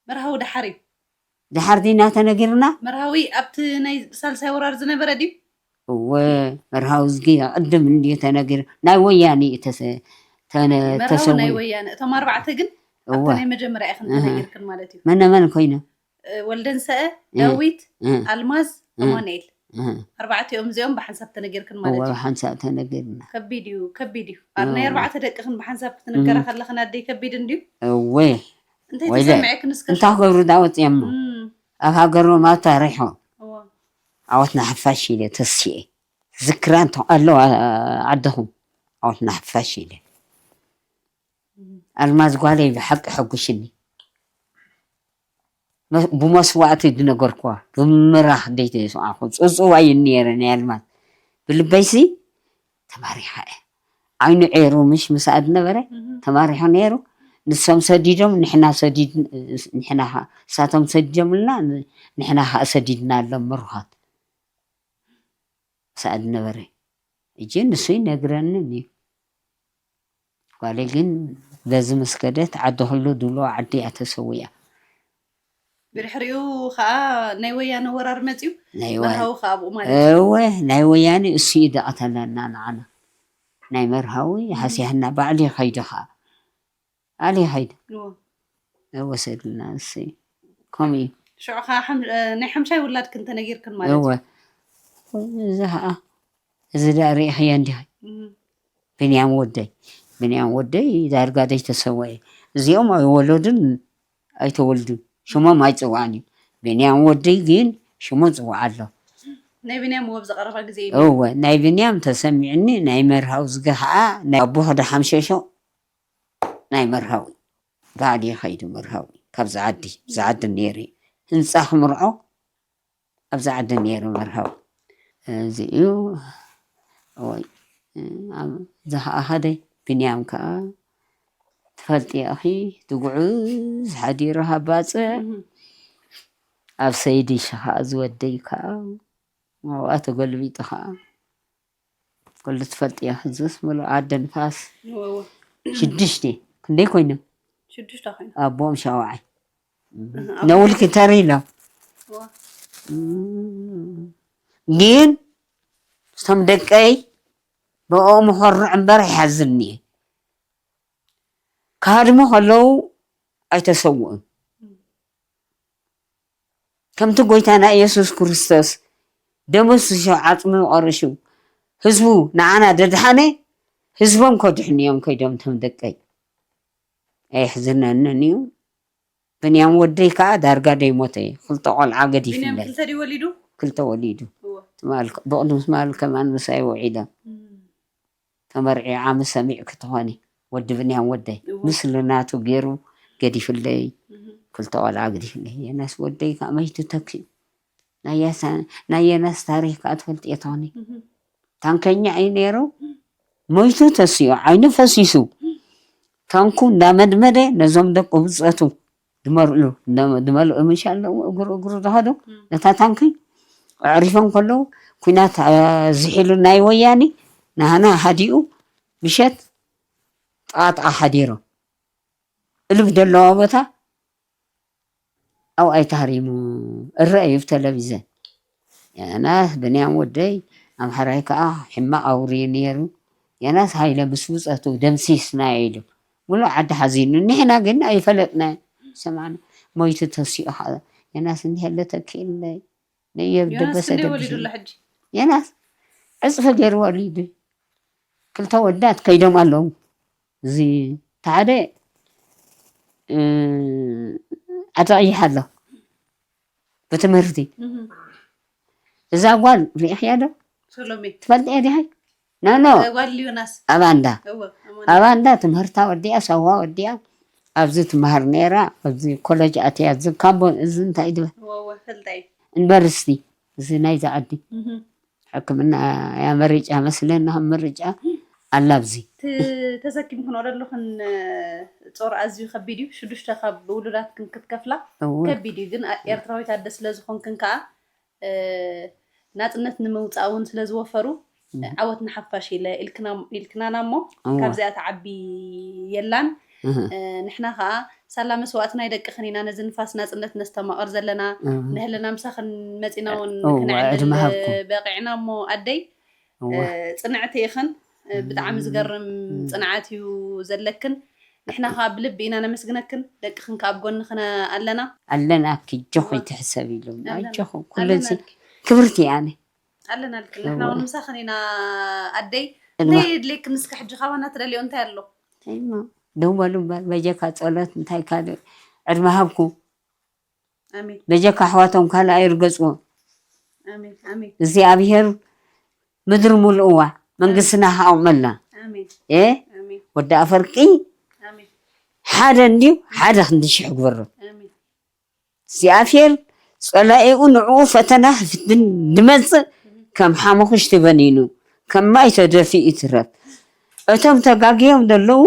መርሃዊ ደሓር እዩ። ደሓር ዲና ተነጊርና? መርሃዊ ኣብቲ ናይ ሳልሳይ ወራር ዝነበረ ድዩ? እወ፣ መርሃዊ ዝጊ ቅድም እንድዩ ተነጊሩ። ናይ ወያኔ እዩ ተሰ-፣ ተነ-፣ መርሃዊ ናይ ተሰዊኡ። ወያነ። እቶም ኣርባዕተ ግን ኣብቲ እወ። ናይ መጀመርያ ኢኽን እህ። ተነጊርክን ማለት እዩ። መነ መን ኮይኖም? እ፣ ወልደንሰአ፣ እ፣ ዳዊት፣ እ፣ ኣልማዝ፣ እ፣ ኣማኑኤል። እ። ኣርባዕቲኦም እዚኦም ብሓንሳብ ተነጊርክን ማለት እወ፣ እዩ። ብሓንሳብ ተነጊርና። ከቢድ እዩ፣ ከቢድ እዩ። ኣ-፣ ናይ እወ። ኣርባዕተ ደቅኽን ብሓንሳብ ክትንገራ እም። ከለኽን ኣደይ ከቢድ እንድዩ? እወ። እንታይ ወይለ፣ ተሰሚዐክን እስከ እንታይ ሽዑ? ክገብሩ ዳ ወፂኦሞ? እም። ኣብ ሃገሮም ኣታሪሖም። እወ። ዓወትና ሓፋሽ ኢለ ተሲኤ። ዝክራ እንተ ኣለዋ ዓድኹም፣ ዓወትና ሓፋሽ ኢለ። እም። ኣልማዝ ጓለይ ብሓቂ ሓጉሽኒ። መ-፣ ብመስዋእቲ ዝነገርኩዋ፣ ብምራኽ ደይተ የስምዓኹ። ጽውጽዋይ ነይረ ናይ ኣልማዝ። ብልበይሲ ተማሪኻ እየ። ዓይኑ ዔሩ ምሽ ምስኣ ዝነበረ፣ እህ። ተማሪሑ ነይሩ። ንሶም ሰዲዶም፣ ንሕና ሰዲድ-፣ ንሕና ኸ-፣ ንሳቶም ሰዲዶምልና፣ ን-፣ ንሕና ኸኣ ሰዲድናሎም ምሩኻት። ምስኣ ዝነበረ። ሕጂ ንሱ ይነግረንን እዩ። ጓለይ ግን በዚ ምስ ከደት፣ ዓዲ ኩሉ ድብልዋ ዓዲ እያ ተሰዊኣ። ብድሕሪኡ ኸኣ ናይ ወያነ ወራር መጺኡ፣ ናይ ወያ-፣ መርሃዊ ኸኣ ኣብኡ ማለት እዩ። እወ፣ ናይ ወያነ እሱ እዩ ዝቐተለና ንዓና። ናይ መርሃዊ እም። ሃሲያና ባዕሉ ይኸይዱ ኸኣ። ኣሊ ይኸይዱ። እወ። እወ፣ ሰድልና እሱ እዩ። ከምኡ እዩ። ሽዑ ኸኣ ሓም-፣ እ፣ ናይ ሓምሻይ ውላድክን ተነጊርክን ማለት እወ። እዩ። እዚ ኸኣ፣ እዚ ደኣ ርኢኽዮ እንዲኺ? እም። ብንያም ወደይ፣ ብንያም ወደይ ዳርጋ ደይተሰወአ። እዚኦም ኣይወለዱን ኣይተወልዱን። ሽሞም ኣይጽዋዕን እዩ። ብንያም ወደይ ግን ሽሙ ጽዋዕ ኣሎ። ናይ ብንያም ወብ ዝቐረባ ግዜ እዩ። እወ፣ ናይ ብንያም ተሰሚዕኒ፣ ናይ መርሃዊ ዝገ ኸኣ ናይ ኣቦ ኸዳ ሓምሸሾ ናይ መርሃዊ። ባዕሉ ይኸይዱ መርሃዊ። ካብዚ ዓዲ፣ እዚ ዓዲ ነይሩ። ህንጻ ክምርዖ ኣብዛ ዓዲ ነይሩ መርሃዊ። እዚ እዩ። እወይ፣ ኣብ-፣ እዚ ኸኣ ኸደ ብንያም ከኣ ትፈልጢ ኢኺ፣ ትጉዕዝ ሓዲሩ ሃባጽዕ። እህ። ኣብ ሰይዲ ሸኻ ዝወደይ ከኣ፣ ኣብኣ ተገልቢጡ ከኣ። ኩሉ ትፈልጢ ኢኺ፣ እዚስ ምሉእ ዓዲ ንፋስ። እወ፣ እወ። ሽዱሽተ፣ ክንደይ ኮይኖም? ሽዱሽተ ኮይኖም። ኣቦኦም ሻውዓይ። እህ፣ ነውልኪ ኣቦኦም ተሪሎም። እወ። እም፣ ግን እቶም ደቀይ ብኦም ኾርዕ እምበር ኣይሓዝን እየ። ክሃድሙ ከለዉ ኣይተሰውኡን። እም። ከምቲ ጎይታና ኢየሱስ ክርስቶስ ደሙ ኣፍሲሱ ዓጽሙ ቆሪሹ ህዝቡ ንዓና ደድሓነ፣ ህዝቦም ከድሕኑ እዮም ከይዶም እቶም ደቀይ። ኣየሕዝነንን እዩ። ብንያም ወደይ ከዓ ዳርጋ ደይሞተ እዩ። ክልተ ቆልዓ ገዲፍለይ። ክልተ ወሊዱ? ክልተ ወሊዱ። ብቕድሚ ትማል ከማን ምሳይ ውዒሎም። ተመርዒ ዓሚ ሰሚዕ ክትኾኒ ወዲ ብንያም ወደይ እወ። ምስሉ ናቱ ገይሩ ገዲፍለይ። እህ። ክልተ ቆልዓ ገዲፍለይ። የናስ ወደይ ከዓ መይቱ ተኪኡ። ናይ ያሳ-፣ ናይ የናስ ታሪኽ ከዓ ትፈልጥ እየ ትኾኒ። እህ። ታንከኛ እዩ ነይሩ። መይቱ ተሲኡ፣ ዓይኑ ፈሲሱ። ታንኩ እንዳመድመደ ነዞም ደቁ ብፀቱ ድመርኡ፣ ድመልኡ ምሽ ኣለዉ እግሩ እግሩ ዝኸዱ እም። ነታ ታንኪ ኣዕሪፎም ከለዉ፣ ኲናት፣ አ፣ ዝሒሉ ናይ ወያኒ ናህና ሃዲኡ ምሸት ጥቓ ጥቓ ሓዲሮም። እልብ ደለዋ ቦታ ኣብኡ ኣይተሃሪሙ እረአ እዩ ብተለቪዘን። የናስ ብንያም ወደይ ኣምሓራይ ከዓ ሕማቕ ኣውርዩ ነይሩ። የናስ ሃይለ ምስ ብፀቱ ደምሲስና ኢሉ። ሙሉእ ዓዲ ሓዚኑ። ንሕና ግን ኣይፈለጥና ሰማዕና። ሞይቱ ተሲኡ ከዓ የናስ እንዲህ ያለ ተኪእለይ። ነየብ ዮናስ ደበሰ ክንደይ ደብሽ ወሊዱላ ሕጂ? የናስ ዕፅፊ ገይሩ ወሊዱ። ክልተ ወዳት ከይዶም ኣለዉ። እዚ ተሓደ፣ እ፣ ዓዲ ቀይሕ ኣሎ ብትምህርቲ። እህ። እዛ ጓል ሪኢኽያ ዶ? ሰሎሜ። ትፈልጥያ ዲኻ? ኖ፣ ኖ። እ፣ ጓል ዮናስ። ኣባንዳ። እወ፣ ኣማን። ኣባንዳ ትምህርታ ወዲኣ፣ ሳዋ ወዲኣ፣ ኣብዚ ትመሃር ነይራ፣ ኣብዚ ኮለጅ ኣትያ፣ እዚ ካምቦ-፣ እዚ እንታይ ይበሃል? እወ፣ እወ፣ ፈልጣ እየ። ዩኒቨርሲቲ፣ እዚ ናይዚ ዓዲ። እህ። ሕክምና እያ መሪጫ መስለኒ፣ ከም ምርጫ ኣላ ኣብዚ። ት-፣ ተሰኪምክን ወደለኽን ጾር ኣዝዩ ከቢድ እዩ። ሽዱሽተ ካብ ውሉዳትክን ክትከፍላ እወ። ከቢድ እዩ። ግን ኣ-፣ ኤርትራዊት ኣደ ስለ ዝኾንክን ከኣ፣ እ፣ ናጽነት ንምውጻእ እውን ስለ ዝወፈሩ፣ እህ። ዓወት ንሓፋሽ ኢለ ኢልክና-፣ ኢልክናና እሞ፣ እወ። ካብዚኣ ትዓቢ የላን። እህ። እ፣ ንሕና ከኣ ሳላ መስዋእቲ ናይ ደቅኽን ኢና ነዚ ንፋስ ናጽነት ነስተማቕር ዘለና። እህ። ንህልና ምሳኽን መጺና እውን እወ፣ ክንዕልል ዕድመ ሃብኩም። በቒዕና እሞ ኣደይ፣ እወ። እ፣ ጽንዕቲ ኢኽን። እ፣ ብጣዕሚ እም። ዝገርም እም። ጽንዓት እዩ ዘለክን። ንሕና ከኣ ብልቢ ኢና ነመስግነክን። ደቅኽን ከኣ ኣብ ጎንኽን ኣለና። ኣለናኪ፣ ጆኺ እወ። ትሕሰብ ኢሎም። ኣለና። ኣጆኺ፣ ኩሉ ኣለና ሲ-፣ ኣልኪ። ክብርቲ ኣነ። ኣለና ኣልኪ። ንሕና እወ። እውን ምሳኽን ኢና ኣደይ። እማ። እንታይ የድልየክን እስከ ሕጂ ካባና ትደልዮ እንታይ ኣሎ? እማ፣ ደው በሉ እምበር፣ በጀካ ጸሎት እንታይ ካልእ ዕድመ ሃብኩ። ኣሜን። በጀካ ኣሕዋቶም ካልእ ኣይርገጽዎ። ኣሜን፣ ኣሜን። እግዚኣብሔር ምድሪ ሙሉእዋ መንግስትና ሃቕመልና። ኣሜን። እ? ኣሜን። ወዲ ኣፈርቂ ኣሜን። ሓደ እንድዩ፣ ሓደ ክንዲ ሽሕ ግበሮ። ኣሜን። እግዚኣብሔር ጸላኢኡ ንዕኡ ፈተና ክፍትን ድመጽእ ከም ሓሙኽሽቲ በኒኑ፣ ከም ማይ ተደፊኡ ይትረፍ። እቶም ተጋግዮም ዘለዉ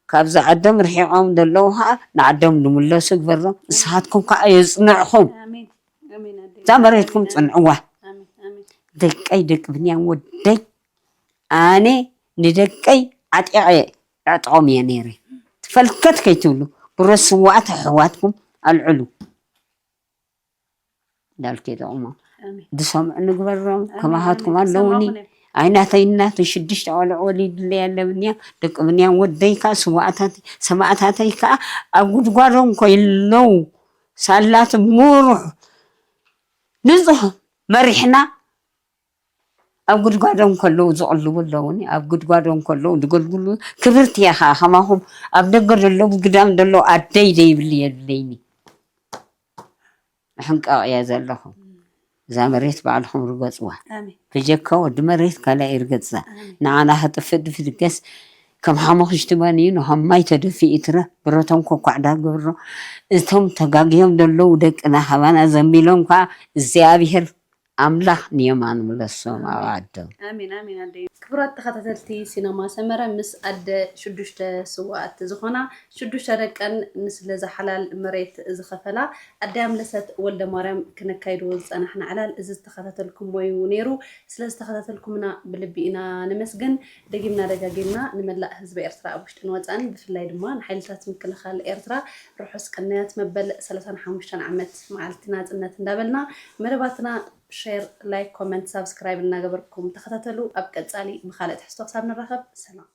ካብዚ ዓዶም ርሒቖም ዘለዉ ኸዓ ንዓዶም ዝምለሱ ግበሮም። ንስኻትኩም ከኣ የጽንዕኹም። ኣሜን። ኣሜን ኣደይ። እዛ መሬትኩም ኣሜን። ጽንዕዋ። ኣሜን። ኣሜን። ደቀይ ደቂ ብንያም ወደይ ኣነ ንደቀይ ዓጢቐ ኣዕጥቖም እየ ነይረ። ትፈልከት ከይትብሉ ብረት ስዋኣት ኣሕዋትኩም ኣልዕሉ። እንዳልከ ይጠቕሞ ኣሜን። ዝሰምዑ ንግበሮም። ኣሜን፣ ከማኻትኩም ኣሜን። ኣለውኒ። ይሰማኹም እዮም። ኣይናተይ እናተ ሽዱሽተ ቆልዑ ወሊድለይ ኣለብንያ። ደቂ ብንያም ወደይ ከዓ ስዋኣታት ሰማእታተይ ከዓ ኣብ ጉድጓዶም ኮይለዉ ሳላት ምሩሕ ንጹህ መሪሕና ኣብ ጉድጓዶም ከለዉ ዝቕልቡ ኣለዉኒ። ኣብ ጉድጓዶም ከለዉ ዝገልግሉ ክብርቲ እያ ከዓ ከማኹም ኣብ ደገ ዘለዉ ግዳም ዘለዉ ኣደይ ዘይብል የብለይኒ። ሕንቀቕ እየ ዘለኹም። እዛ መሬት ባዕልኹም ርገጽዋ። ኣሜን። ብጀካ ወዲ መሬት ካልእ ኣይርገጽ። ኣሜን። ንዓና ከጥፍእ ድፍድገስ ከም ሓሙኽሽቲ በንዩ ንኸም ማይ ተደፊኡ ይትረፍ። ብረቶም ኮኳዕዳ ግብሮ። እቶም ተጋግዮም ዘለዉ ደቅና ካባና ዘንቢሎም ከኣ እግዚኣብሔር ኣምላኽ ንየማኑ ምለሶም ኣብ ዓዶም። ኣሜን፣ ኣሜን ኣደይ። ክቡራት ተኸታተልቲ ሲነማ ሰመረ፣ ምስ ኣደ ሽዱሽተ ስውኣት ዝኾና ሽዱሽተ ደቀን ንስለዛ ሓላል መሬት ዝኸፈላ ኣደ ኣምለሰት ወልደማርያም ክነካይድዎ ዝጸናሕና ዕላል እዚ ዝተኸታተልኩሞ እዩ ነይሩ። ስለ ዝተኸታተልኩምና ብልቢ ኢና ነመስግን። ደጊምና ደጋጊምና ንመላእ ህዝቢ ኤርትራ ኣብ ውሽጥን ወጻእን ብፍላይ ድማ ንሓይልታት ምክልኻል ኤርትራ ርሑስ ቅንያት መበል ሰላሳን ሓሙሽተን ዓመት መዓልቲ ናጽነት እንዳበልና መደባትና ሼር፣ ላይክ፣ ኮመንት፣ ሳብስክራይብ እናገበርኩም ተኸታተሉ። ኣብ ቀጻሊ ብኻልእ ትሕዝቶ ክሳብ ንራኸብ ሰላም።